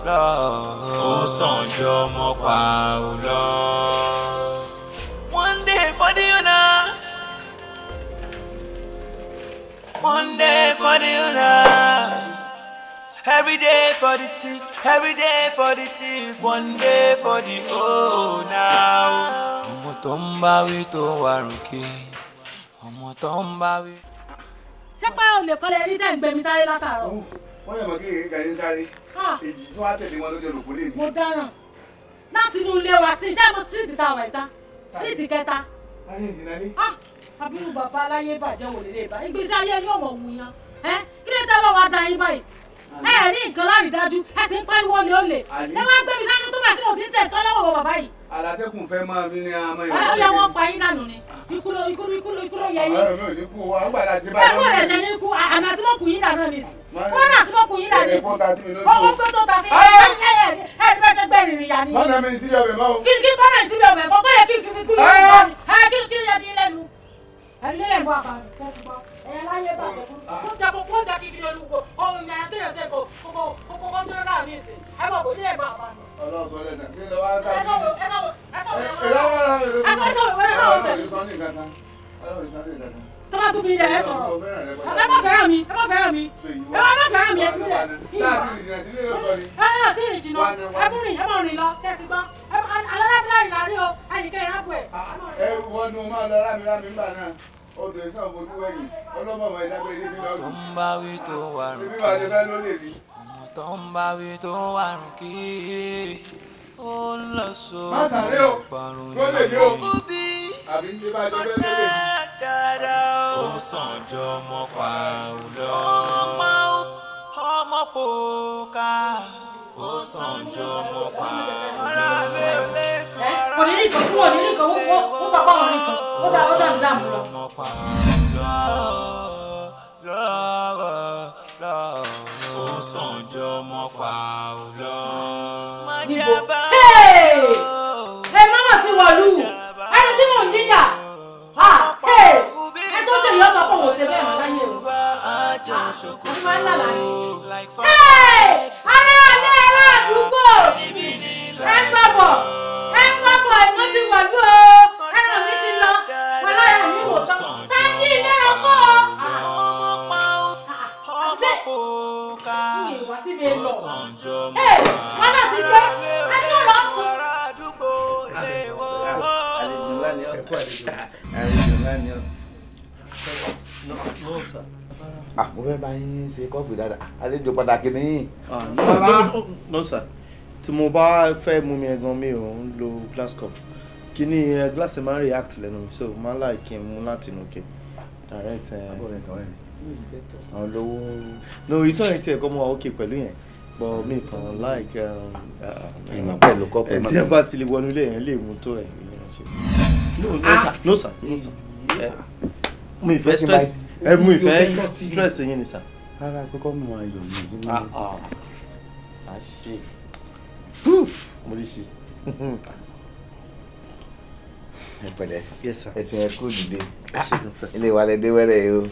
lọ́wọ́. Ó sàn jọ ọmọ pa òun lọ. One day for the owner. One day for the owner. Every day for the thief, every day for the thief, one day for the owner. Ọmọ tó ń bá wí tó wà rùkí, ọmọ tó ń bá wí. Ṣé pé olè kọ́ lè rí tẹ̀ ń gbé mi sáré látàárọ̀? Wọ́n yẹ̀ mọ́ kí èyí kan sáré, èjì tí wọ́n á tẹ̀lé wọn lójú olùkọ́ lè ní. Mo dáràn láti inú ilé wa sí iṣẹ́ mo street tá a wà ìsá street kẹta. Láyé ìdìnnà ní. Àbúrò bàbá aláyé bàjẹ́ wò lè lè bá ìgbésí ayé yóò mọ̀ wù yan. Kí ló dé lọ́wọ́ adá yín báyìí? Ẹ rí nǹkan lárí dájú, ẹ sì ń pariwo olè olè. Ẹ wá gbé mi sáré tó bá tí mo sì ń ṣe ìtọ́ lọ́wọ́ bàbá yìí. Àlàtẹ́kùn fẹ́ máa mi ní àmọ́ ìwà. Ó yẹ wọ́n pa yín dànù ni. Ikú ló ikú ikú ló ikú ló yẹ yín. Ọ̀rẹ́ mi ò ní kú wa, ń gbàdá ti bá Ẹ wọ́n lè ṣe ní ikú, àná tí mo kù yín dà náà ní sí. Wọ́n náà tí mo kù yín dà ní sí. Ẹ̀fọn ta sí mi lójú. Owó tó tó ta sí. Ẹ ẹ ẹ ẹ fẹ́ ṣe gbẹ́ ìrìn ìyá ni. Mọ́nà mi sí ọbẹ̀ mọ́ o. Kí kí bọ́nà ìsíbi ọbẹ̀ kọ́ kó yẹ kí kí kú yín. Ẹ kí kí yẹ kí lẹ́nu. Ẹ lé ẹ̀ bọ́ àpá ẹ̀yẹ láyé bàjẹ́ kó jẹ́ kó jẹ́ kí kí lólu kó ohun ìyá tó yẹ ṣe kó kó kó kó tó náà ní ìsìn. Ẹ bọ̀ bò ní ẹ̀ bọ́ àpá. Ọlọ́run sọ lẹ́sẹ̀ kí ló wá ká. Ẹ sọ̀rọ̀ ẹ sọ̀rọ̀ ẹ sọ̀rọ̀ ẹ sọ̀rọ̀ wẹ́rẹ́ náà ọ̀sẹ̀. Tó bá tún bí ilẹ̀ ẹ sọ̀rọ̀. Ẹ má fẹ́ràn mi, ẹ má fẹ́ràn mi, ẹ má fẹ́ràn mi, ẹ sì mílẹ̀. Ẹ ẹ tí ìrìn jìnnà, ẹ mú rìn, ẹ má rìn lọ, ṣé ẹ ti gbọ́? Alálàáfíà rìn láàrin o, ẹnìkan ìrábù ẹ̀. Ẹ wọ́n nu máa lọ rámi rámi ńgbà náà. Odò ìsàn fojú wẹ̀yìn, ọlọ́mọ ọmọ ìdágbé yìí ní lọ́dún. Tó ń bá wí tó wà rùn kí. Bí wàá ṣe fẹ́ lórí èmi. Ọmọ tó ń bá wí tó wà rùn kí. Ó ń lọ sóko Má sàré o, parun tó lè ní o. Àbí ní bá a ṣe fẹ́ lórí èmi. Ó sàn jọ ọmọ pa ò lọ. Ọmọ pò ká. Ó sàn jọ ọmọ pa ò lọ. Kò ní nìkan kúrò ní nìkan ó sọ pé àwọn nìkan ó dá ó dá mi láàmú lọ. Ó sàn jọ ọmọ pa ò lọ. Níbo? Ẹ mọ́mọ́ ti wọ̀lú ẹni tí mò ń jíjà ẹ tó ṣe ìyọ́sọ pé òun ò ṣe bẹ́ẹ̀ mọ́ láyé o. Àti máa ń lálàá ni. Ará ilé ará àdúgbò ẹ ń gbàbọ̀ ẹ ń gbàbọ̀ ẹ̀gbọ́n ti wọ̀lú o ẹran mi ti lọ wọn láyà mi wò tán sáájú ilé ọkọ. Àti ìwà tí mi lọ. Wọn náà ti gbé ẹjọ́ lọ sùn. Àlejò ńlá ni ọ́. Àlejò ńlá ni ọ́. No, sir. Ah, mo fẹ́ bá yín ṣe kọ́ọ̀pù dáadáa. Àlejò pàtàkì ni. No, sir. Tí mo bá fẹ́ mú mi ẹ̀gan mi ò ń lo glass cup. Kíní glass máa ń react lẹ́nu mi, so máa ń láì kí n mú láti inú ke. Direct. Àwọn olówó. No, ìtọ́ yẹn ti ẹ̀kọ́ mọ́ wa okay pẹ̀lú yẹn. But mi kàn like. Ìmọ̀ pẹ̀lú kọ́ọ̀pù. Ẹ tí ẹ bá ti lè wọnú ilé yẹn lè mú tó ẹ̀. No, no, sir. No, sir. No, sir. Mo ìfẹ́ stress. Ẹ mú ìfẹ́ stress yín ni sir. Rárá, kókó mú ayọ̀ mi sí mi. A ṣe. Mo ti ṣe. Ẹ pẹ̀lẹ́. Yes, sir. Ẹsẹ̀ ẹ kú dìde. Ilé wa lẹ dé wẹ́rẹ́ yìí o.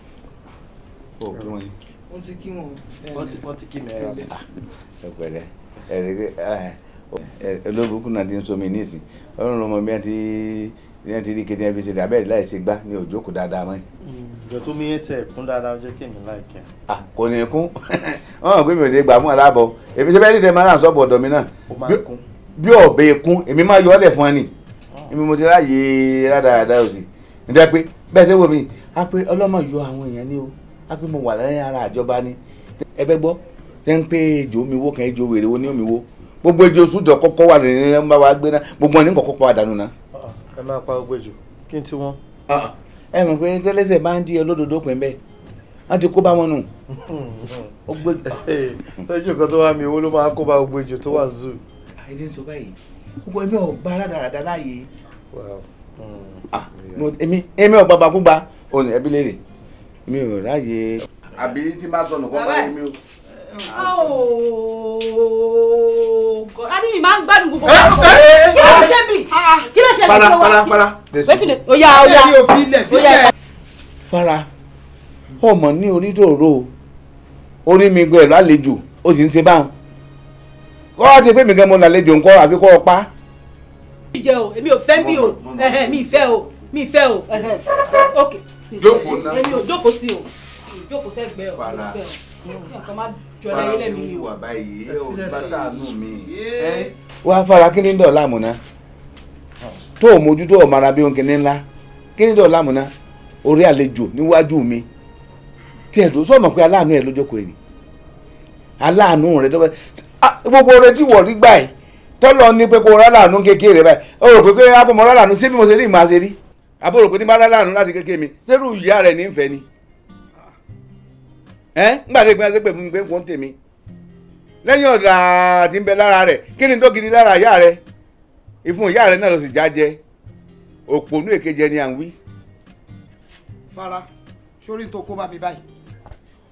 O kí wọ́n ní. Wọ́n ti kí wọn. Wọ́n ti kí mi ẹ̀rọ. Ẹ pẹ̀lẹ́. Olóbùkún náà ti ń somi nísìn. Ọlọ́run ọmọ mi ti rí kéde ẹbí ṣe dàbẹ́ láì ṣe gbá ní òjò kò dáadáa mọ́. Ìjọ tó mi yẹn tẹ̀ kún dáadáa ó jẹ́ kí èmi láìkẹ́. Kò ní kún. Wọ́n mọ̀ pé mi ò lè gbà fún aláàbọ̀. Èmi ṣe bẹ́ẹ̀ ní tẹ́ máa ràn sọ́ọ̀bù ọ̀dọ̀ mi náà. Bí ọ̀bẹ kún, èmi máa yọ ọ́lẹ̀ fún ẹ nì. Èmi mo ti ráàyè rádaràda òsì. Ǹjẹ́ pé bẹ́ẹ̀ ṣe wò mí, á pé ọlọ́mọ yọ àwọn èèyàn ní o. Á pé mo wà lẹ́yìn ara àjọba ni. Ẹ fẹ́ gbọ́, ṣé ń pé ejò mi wó kan ejò wèrè wo ní omi wó. Gbogbo ejò sùdọ̀ kọ́kọ́ wà ní ẹ ń bá wa gbé náà. Gbogbo ẹ̀ ní kọ́kọ́ pa àdánù náà. Ẹ máa pa gbogbo ejò kí n tí wọ́n. Ẹ mọ̀ pé tẹ́lẹ̀sẹ̀ bá ń di olódodo pín bẹ́ẹ̀ wọ́n ti kó bá wọn nù. Sọ́jú kan tó wá mi owó ló máa kó bá gbogbo ejò tó wà zoo. Àìdí ń sọ báyìí gbogbo èmi ò gba aládàáda láàyè. Èmi ò gbàgbà kúgba òní ẹbí léèrè mi ò ráàyè. Àbí tí n bá sọnù kọ́ bá yé mi o. A ní mi máa ń gbádùn gbogbo ọkọ. Kí ló ṣe bí? Kí ló ṣe bí? Para para para. Wetin dey oya oya oya. Fara ọmọ ní onídòrò orí mi gbẹ lálejò ó sì ń ṣe báwọn. Kọ́ ti pé mi gan mo lálejò ńkọ́ àfi kọ́ ọ pa. Jẹ o, èmi ò fẹ́ bí o, mi fẹ́ o, mi fẹ́ o. Ok. Jókòó náà. Èmi ò jókòó sí o, jókòó sẹ́gbẹ̀ẹ́ o, Fara. mi fẹ́ o. Nǹkan máa jọra Fara ilé ti mi ni o. wà báyìí ò bàtà nù mí. Wá fara kí ni dọ̀ láàmú náà? Tó o mójútó ọmọ ara bí ohun kìíní ńlá. Kí ni dọ̀ láàmú náà? Orí àlejò níwájú mi. Tí ẹ̀ tó sọ̀mọ̀ pé aláàánú ẹ̀ lójókòó ẹ̀ ni. Aláàánú rẹ̀ tó bá gbogbo oore tí wọ̀ rí gbà ẹ̀ tọ́lọ ní pé kó rálàánú kékeré báyìí. Ó rò pé pé ápọ̀mọ́ rálàánú ṣé bí mo ṣe rí ìmọ̀ àṣẹ rí. Àbó rò pé ní bá rálàánú láti kékeré mi ṣérú ìyá rẹ̀ ní ìfẹ́ ni. Ẹ́ ńgbà tí ìpínlẹ̀ ṣépè fún mi pé kò ń tèmi. Lẹ́yìn ọ̀dà tí ń bẹ lára rẹ̀ kí ni tó gidi lára ìyá rẹ̀? Ìfun ìyá rẹ̀ náà ló sì já jẹ. Òpònú èkejì ẹni à ń wí. Fara sórí n tó kó bá mi báyìí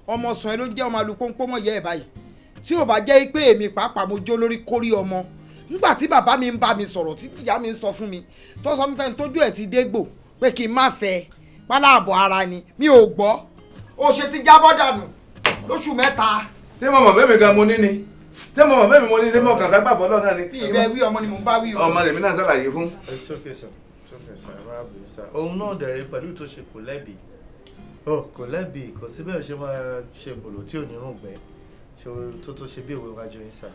ọmọ sàn ẹ ló jẹ́ ọmọ alùpùpù mọ̀ yẹ ẹ báyìí tí ò bá jẹ́ pé èmi pàápàá mo jó lórí kórí ọmọ nígbà tí bàbá mi ń bá mi sọ̀rọ̀ tí ìyá mi ń sọ fún mi tó sọ mi fẹ́ tójú ẹ̀ ti dégbò pé kí n má fẹ́ páláàbọ̀ ara ni mi ò gbọ́ ó ṣe ti jábọ́ dànù lóṣù mẹ́ta. Ṣé mo mọ̀ bẹ́ẹ̀ mi gan mo ní ni? Ṣé mo mọ̀ bẹ́ẹ̀ mi mo ní ṣé mo kàn ságbà fọlọ́ náà ni? Ìbẹ̀ wí ọmọ ni mo bá wí o. Ọmọ lèmi náà ṣàlàyé fún. It's okay sir, it's okay sir, ẹ má bínú sir. Òun náà dẹ̀rẹ̀ pẹ̀lú tó ṣe kò lẹ́bi. Kò lẹ́bi, kò sí bẹ́ẹ̀ ṣe máa ṣe bòlò tí ò ní rùn gbẹ́. Tó ṣe bí òwe wájú yín sir.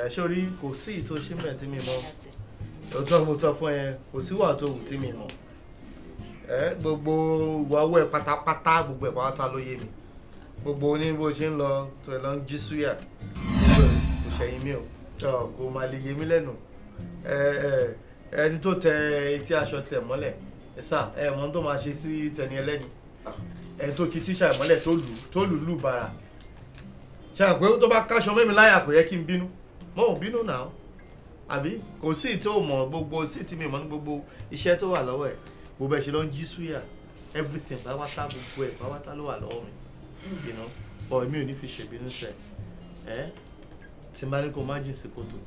Ṣé orí kò sí ìtò ṣe mẹ́ tí mi mọ̀. Òótọ́ mo sọ fún ẹ, kò sí wà tó wù tí mi mọ̀. Gbogbo ìwà owó ẹ pátápátá, gbogbo ẹ pátá ló yé mi. Gbogbo ní bó ṣe ń lọ tó ẹ lọ ń jí súyà kò ṣẹ̀yìn mi o, kò máa lè yé mi lẹ́nu. Ẹni tó tẹ etí aṣọ tiẹ̀ mọ́lẹ̀ sà ẹ mọ̀ tó máa ṣe sí tẹni ẹlẹ́ni. Ẹni tó kí tíṣà ìmọ́lẹ̀ tó lù lù bàrà. Ṣé àpé tó bá káṣọ mẹ́mi láyà kò yẹ kí n bínú? Mo ò bínú náà àbí kò sí tó mọ̀ gbogbo sí tí mi mọ̀ ní gbogbo iṣẹ́ tó wà lọ́wọ́ ẹ̀. Gbogbo ẹ̀ ṣe ló ń jí súyà, everything báwátá gbogbo ẹ̀ báwátá ló wà lọ́wọ́ mi. You know, but mi ò ní fi ṣèbínú sẹ ẹ tí n bá ní kó má jìn sí kòtò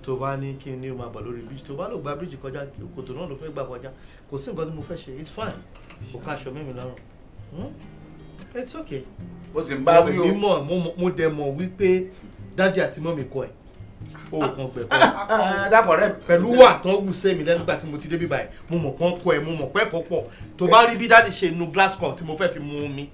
tó bá ní kí n ní o máa bọ̀ lórí bíríjì tó bá lò gba bíríjì kọjá kòtò náà ló fẹ́ gbà kọjá kò sí nǹkan tí mo fẹ́ ṣe, it's fine, kò káṣọ mímí lọ́rùn, it's okay. Ó ti ń bá wí o. Mo dẹ̀ mọ̀ wípé dáàdì àti mọ́mì kọ ẹ̀ o kàn gbẹ̀kọ́ dàpọ̀ rẹ pẹ̀lú wà tó wù sẹ́mi lẹ́nu gbà tí mo ti débi báyìí mo mọ̀ pọ́n kọ ẹ̀ mo mọ̀ pẹ́ kọ́ pọ̀ tó bá rí bí dáàdì ṣe nu glass cup tí mo fẹ́ fi mu omi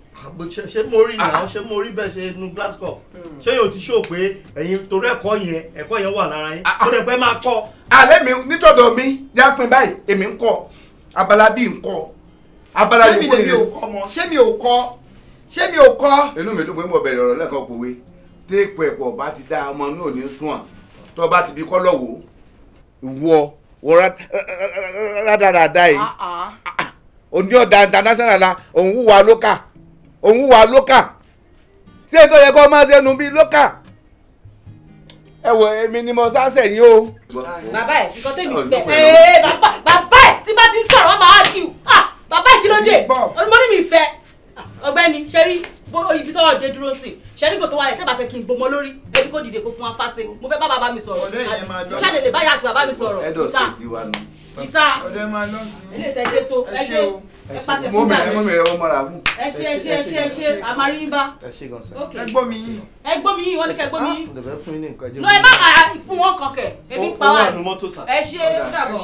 ṣé mo rí náà ṣé mo rí bẹ́ẹ̀ ṣe nu glass cup ṣé yóò ti ṣó pé ẹ̀yin torí ẹ̀kọ́ yẹn wà lára yín tó dẹ̀ pẹ́ máa kọ́. Alẹ́ mi nítọ̀dọ̀ mi já pin báyìí èmi ń kọ́ abala bíi ń kọ́ abala yòókù ni. Ṣé mi ò kọ́ ṣé mi ò kọ́. Inú mi dùn pé mo bẹ̀rẹ̀ ọ̀rọ̀ lẹ́ẹ̀kan pòwe téèpù ẹ̀pọ̀ bá ti dá ọmọ náà ní sùn à tó bá ti bí kọ́ lọ́wọ́ wọ wọ rádaràda yìí òní ọ̀dà international la òun wúwa lókà òun wúwa lókà ṣé ètò yẹ kó máa ṣe nu bíi lókà ẹ wọ èmi ni mo sáṣẹ yín o. Bàbá ẹ nǹkan tẹ́mi fẹ́ ee bàbá ẹ tí bá ti ń sọ̀rọ̀ máa kí o bàbá ẹ kí ló dé mo ní mi fẹ́ ọ̀gbẹ́ni ṣẹ́rí ibi tó ọ̀dẹ dúró sí ṣẹ́rí kò tó wà lẹ̀ tẹ́ bá fẹ́ kí n gbọmọ lórí ẹbí kò dìde kó fún wa fáse mo fẹ́ bá bàbá mi sọ̀rọ̀ ṣáde lè báyà àti bàbá mi sọ̀rọ̀ ìta ìta ilé ìtẹ̀jẹ̀ tó ẹ ṣe ẹ pàṣẹ fún bàbá mi. Ẹ ṣe ẹ ṣe ẹ ṣe ẹ ṣe àmàrí yín bá. Ẹ ṣe gan sa. Ẹ gbọ́ mi yín. Ẹ gbọ́ mi yín wọ́n ní kẹ́ gbọ́ mi yín. Lọ ẹ má fún wọn kọkẹ ebi pa wá ẹ ṣe ó dàbọ̀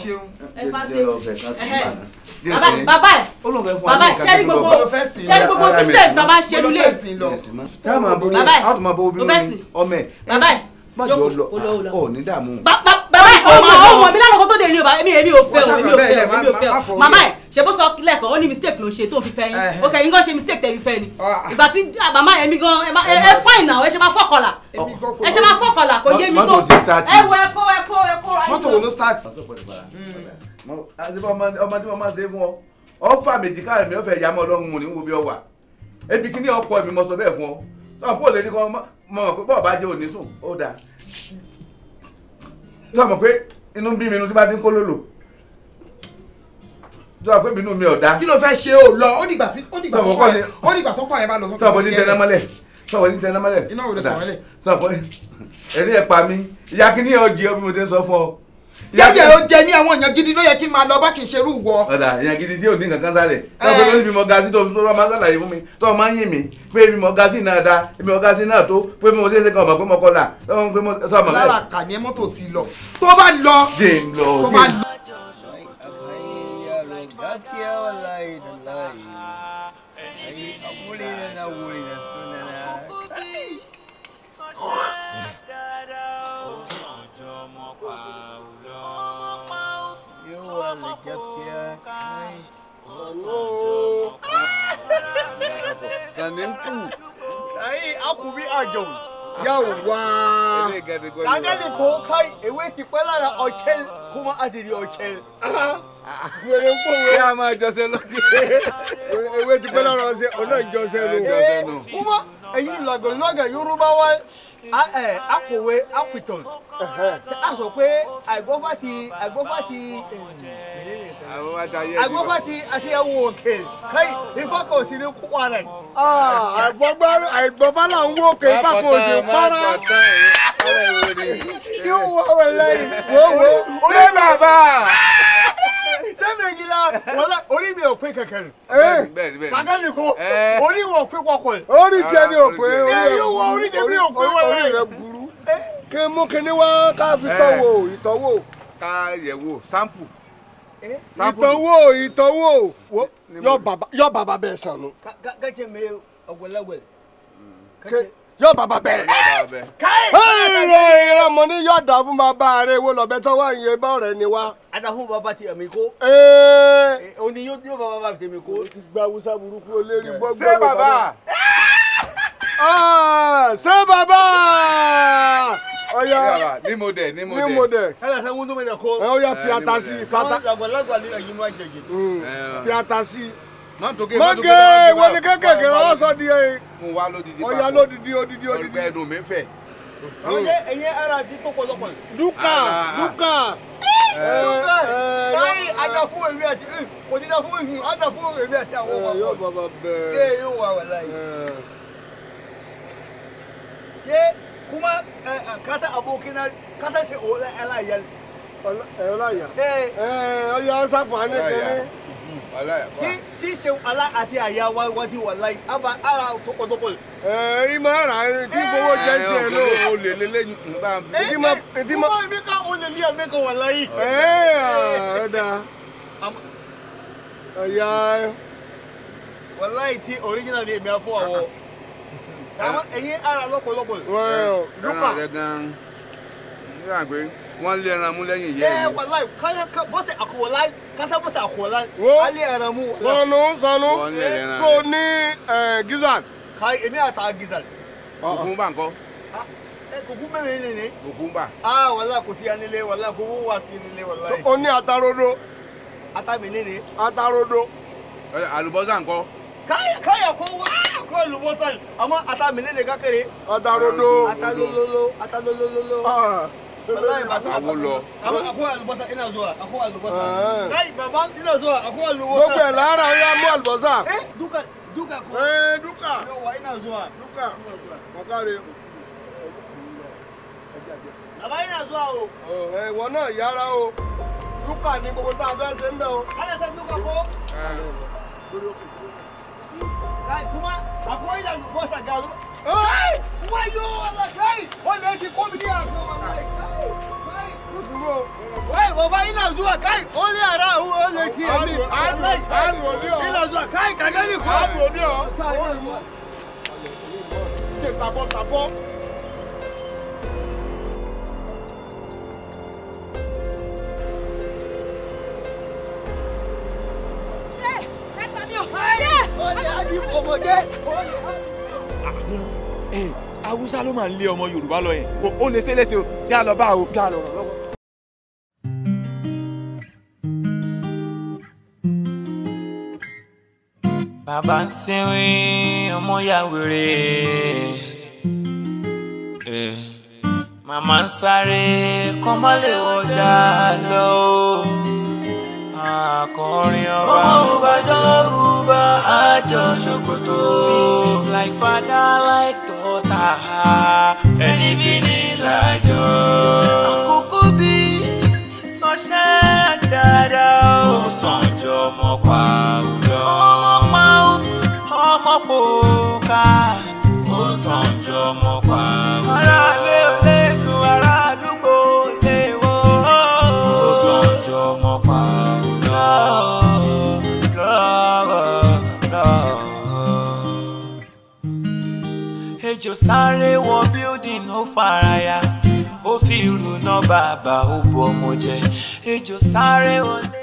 ẹ fàṣẹ. Bàbá ẹ bàbá ẹ ṣẹ́rí gbogbo system tó bá ń ṣe lulẹ̀. Bàbá ẹ bàbá ẹ jókòó ní dààmú. Bàbá ẹ ọmọ mi lánàá kó tó dé ní o èmi ò fẹ́ o èmi ò fẹ́ o èmi ò fẹ́ o màmá ẹ ṣe bó sọ lẹ́ẹ̀kan ó ní mistake ló ń ṣe tó ń fi fẹ́ yín ok yín gan ṣe mistake tẹ̀ fi fẹ́ ni ìgbà tí màmá ẹ̀mí gan ẹ fine now ẹ ṣe máa fọ́kànlá ẹ ṣe máa fọ́kànlá kò yé mi tó ẹ wo ẹ kó ẹ kó ẹ kó. Mọ́tò wo ló start. Ọmọ tí mo máa ṣe fún ọ ọfà méjì káàrin mi ọfẹ ìyàmọ Ọlọ́run ní wo bí ọ wà ebi kí ní ọkọ mi mo sọ bẹ́ẹ̀ fún ọ sọ pé òlè ní kọ mọ pé bọ́ọ̀ bá jẹ́ òní sùn ó dáa sọ mọ̀ pé inú bí mi inú tí bá ti ń kó lòlò sọ pé bínú mi ò dáa. Kí ló fẹ́ ṣe o lọ ó dìgbà tí ó dìgbà tó kọ́ ẹ bá lọ sọ́kọ́. Sọ pé ní tẹná mọ́lẹ̀ sọ pé ní tẹná mọ́lẹ̀ iná òde tàn mọ́lẹ̀. Sọ pé ẹ̀rí ẹ̀ pa mi ìyá kí ní ọjì ọ bí mo ti ń sọ fún ọ. Jẹ́jẹ́ ó jẹ ní àwọn èèyàn gidi ló yẹ kí n máa lọ bá kì í ṣerú wọ. Ọ̀dà èèyàn gidi tí ò ní nǹkan kan sálẹ̀ sọ pé lórí bí mo ga sí tó fi máa ṣàlàyé fún mi tó máa ń yìn mí pé bí mo ga sí náà da bí mo ga sí náà tó pé mo ṣe é ṣe kan ọmọ pé mo kọlà tó ọmọ bẹ́ẹ̀. Lára kà ní mọ́tò ti lọ tó bá lọ tó bá lọ. Ai akubi ajo yawwa ka gani ko kai ewé ti pẹ́ lára ọ̀chẹ́ kuma adìrí ọ̀chẹ́. Wèrè ń pòwe. Yá máa jọṣẹ lọ́dí. Ewé ti pẹ́ lára ọṣẹ ọ̀nà ìjọṣẹ lò. Kuma èyí lọ́gàlọ́gà Yorùbá wa akòwe apitan a sọ pé àìgbọ́fà ti àìgbọ́fà ti Àgbọ̀fà ti àti ẹ̀wọ̀n òkè káyì ifá kò sí ní kú wa rẹ̀. Àìgbọ́fà là ń wó òkè ifá kò sí para. Kí ó wọ wẹ̀ lẹ́yìn wò wò. Ṣé bàbá? Ṣé mèjìlá wọlé orí mi ò pé kẹ̀kẹ́ rẹ̀. Bẹ́ẹ̀ni bẹ́ẹ̀ni. Kàkẹ́ ni kò orí wọn ò pé kọkọ rẹ̀. Orí tiẹ̀ ni ò pé orí tèmi ò pé wọlé. Orí rẹ̀ burú. Kí n mú kinní wá ká fi tọ́wò ìtọ́wò. Ká yẹ̀ wò sample. Ìtọ́wò ìtọ́wò yọ bàbá bẹ́ẹ̀ sànú. Kẹ́kẹ́ mi ọ̀gbẹ̀lẹ́gbẹ̀. Yọ bàbá bẹ́ẹ̀. Ìrọ̀ ìrọ̀ mo ní yọ̀ dá fún bàbá rẹ̀ wo lọ́bẹ̀ tó wà yẹn bá ọ̀rẹ́ ni wá. Ada fún bàbá ti ẹ̀mí kó. Ó ní yóò bàbá tèmi kó. O ti gba Hausa burúkú olórí gbọ́gbọ́. Ṣé bàbá? Ṣé bàbá? Ọya ní mo dẹ̀ ní mo dẹ̀. Ní mo dẹ̀. Ẹ lọ sẹ́ wúndú mi dẹ̀ kó. Ẹ ó yá fi ata sí i. Lágbàlagbà ni ẹ̀yin máa jẹ̀jẹ̀. Fi ata sí i. Mọ́tòkè mọ́gé wo ni kékèké ọ sọ di ẹ. Mo wá lódìdí papọ̀. Ọya lódìdí odidi odidi. Ọ̀gbẹ́ ẹnu mi fẹ̀. Ṣé ẹ̀yin ara ti tó pọ̀lọpọ̀? Dúkà dúkà. Dúkà báyìí adàfún èmi àti kò ní dàfún èmi adàfún èmi àti àwọn ọmọ. Yóò bàbá bẹ́ẹ̀. Ṣé yóò wà wà láyé? Ṣé kuma kasa abokina kasa ṣe ọláyà. Ọláyà. Ọyà sáfàánì kìíní. Tí ṣe alá àti àyà wa wá ti wà láyé àbá ara tọkọtọkọ. Ẹ ìmọ̀ ara tí gbowó jẹ́ tiẹ̀ lọ. O lè lélẹ́yìn bá a fi. Kuma mi ká o lè ní ẹ̀mí kan wà láyé. Ẹ ọ̀dà. Ọ̀yà. Wàláyé tí original ni èmi á fún àwọ̀. Àwọn ẹ̀yin ara lọ́pọ̀lọpọ̀. Dúkà. Ẹran rẹ gan-an nígbà pé wọ́n lé ẹran mú lẹ́yìn ìyá ẹ̀. Ẹ wàláyé bọ́sẹ̀ àkọwọ́lá kásá bọ́sẹ̀ àkọwọ́lá alẹ́ ẹran mú. Sọnù sọnù so ní gizzard. Káyì èmi àtà gizzard. Kùkúmbà ńkọ́. Kùkúmbà mi ni ni. Kùkúmbà. Aa wàláyé kò sí anílé wàláyé kò wúwa sí nílé wàláyé. O ní atarodo. Ata mi ni ni. Atarodo. Àlùbọ́sà ńkọ́. Káyà kó wá kó àlùbọ́sà àmọ́ ata mi ní kékeré. Atarodo. Atalololo atalololo. Wallahi ba sa Àwo lọ. Àmọ́ àkó àlùbọ́sà ina zuwa àkó àlùbọ́sà. Káyì bàbá ina zuwa àkó àlùbọ́sà. Gbogbo ẹ̀ lára ó yá mú àlùbọ́sà. Dúkà dúkà kó. Dúkà. Yóò ina zuwa. Dúkà. Kàkàrè. Bàbá ina zuwa o. Ìwọ náà yára o. Dúkà ni gbogbo tá a fẹ́ ṣe ń bẹ̀ o. Kálẹ̀ sẹ́ dúkà kó. Kai kuma akwai àlùbọ́sà ga kai wayo Allah kai wanda yake ko mi a kan wallahi kai kai wai baba ina zuwa kai ole ara ole ti emi wallahi ina zuwa kai ka gani ko ni o ke tabo tabo. Haúsá ló máa ń lé ọmọ Yorùbá lọ yẹn ó lè ṣe léṣe o já lọ bá o já lọ ràn lọ́wọ́. Bàbá ń sinwin ọmọ ya wèrè màmá ń sáré kọ́ má lè wọjà lọ akọrin ọba. Ọmọ òbájọ́ rúbà àjọ ṣòkòtò. Like father like daughter ẹni bí ní làjọ. Àkókò bí sọṣẹ́ dáadáa ó sàn jọ ọmọ pa òlọ. Ọmọ pa ọmọ pò ká ó sàn jọ ọmọ pa òlọ. Ará lé ò lè sùn ará àdúgbò lè wò. Ó sàn jọ ọmọ pa òlọ. Ejò sáré wọ building ó faraya ó fi ìrù náà bàbá ó bu ọmọ jẹ. Ejò sáré wọlé.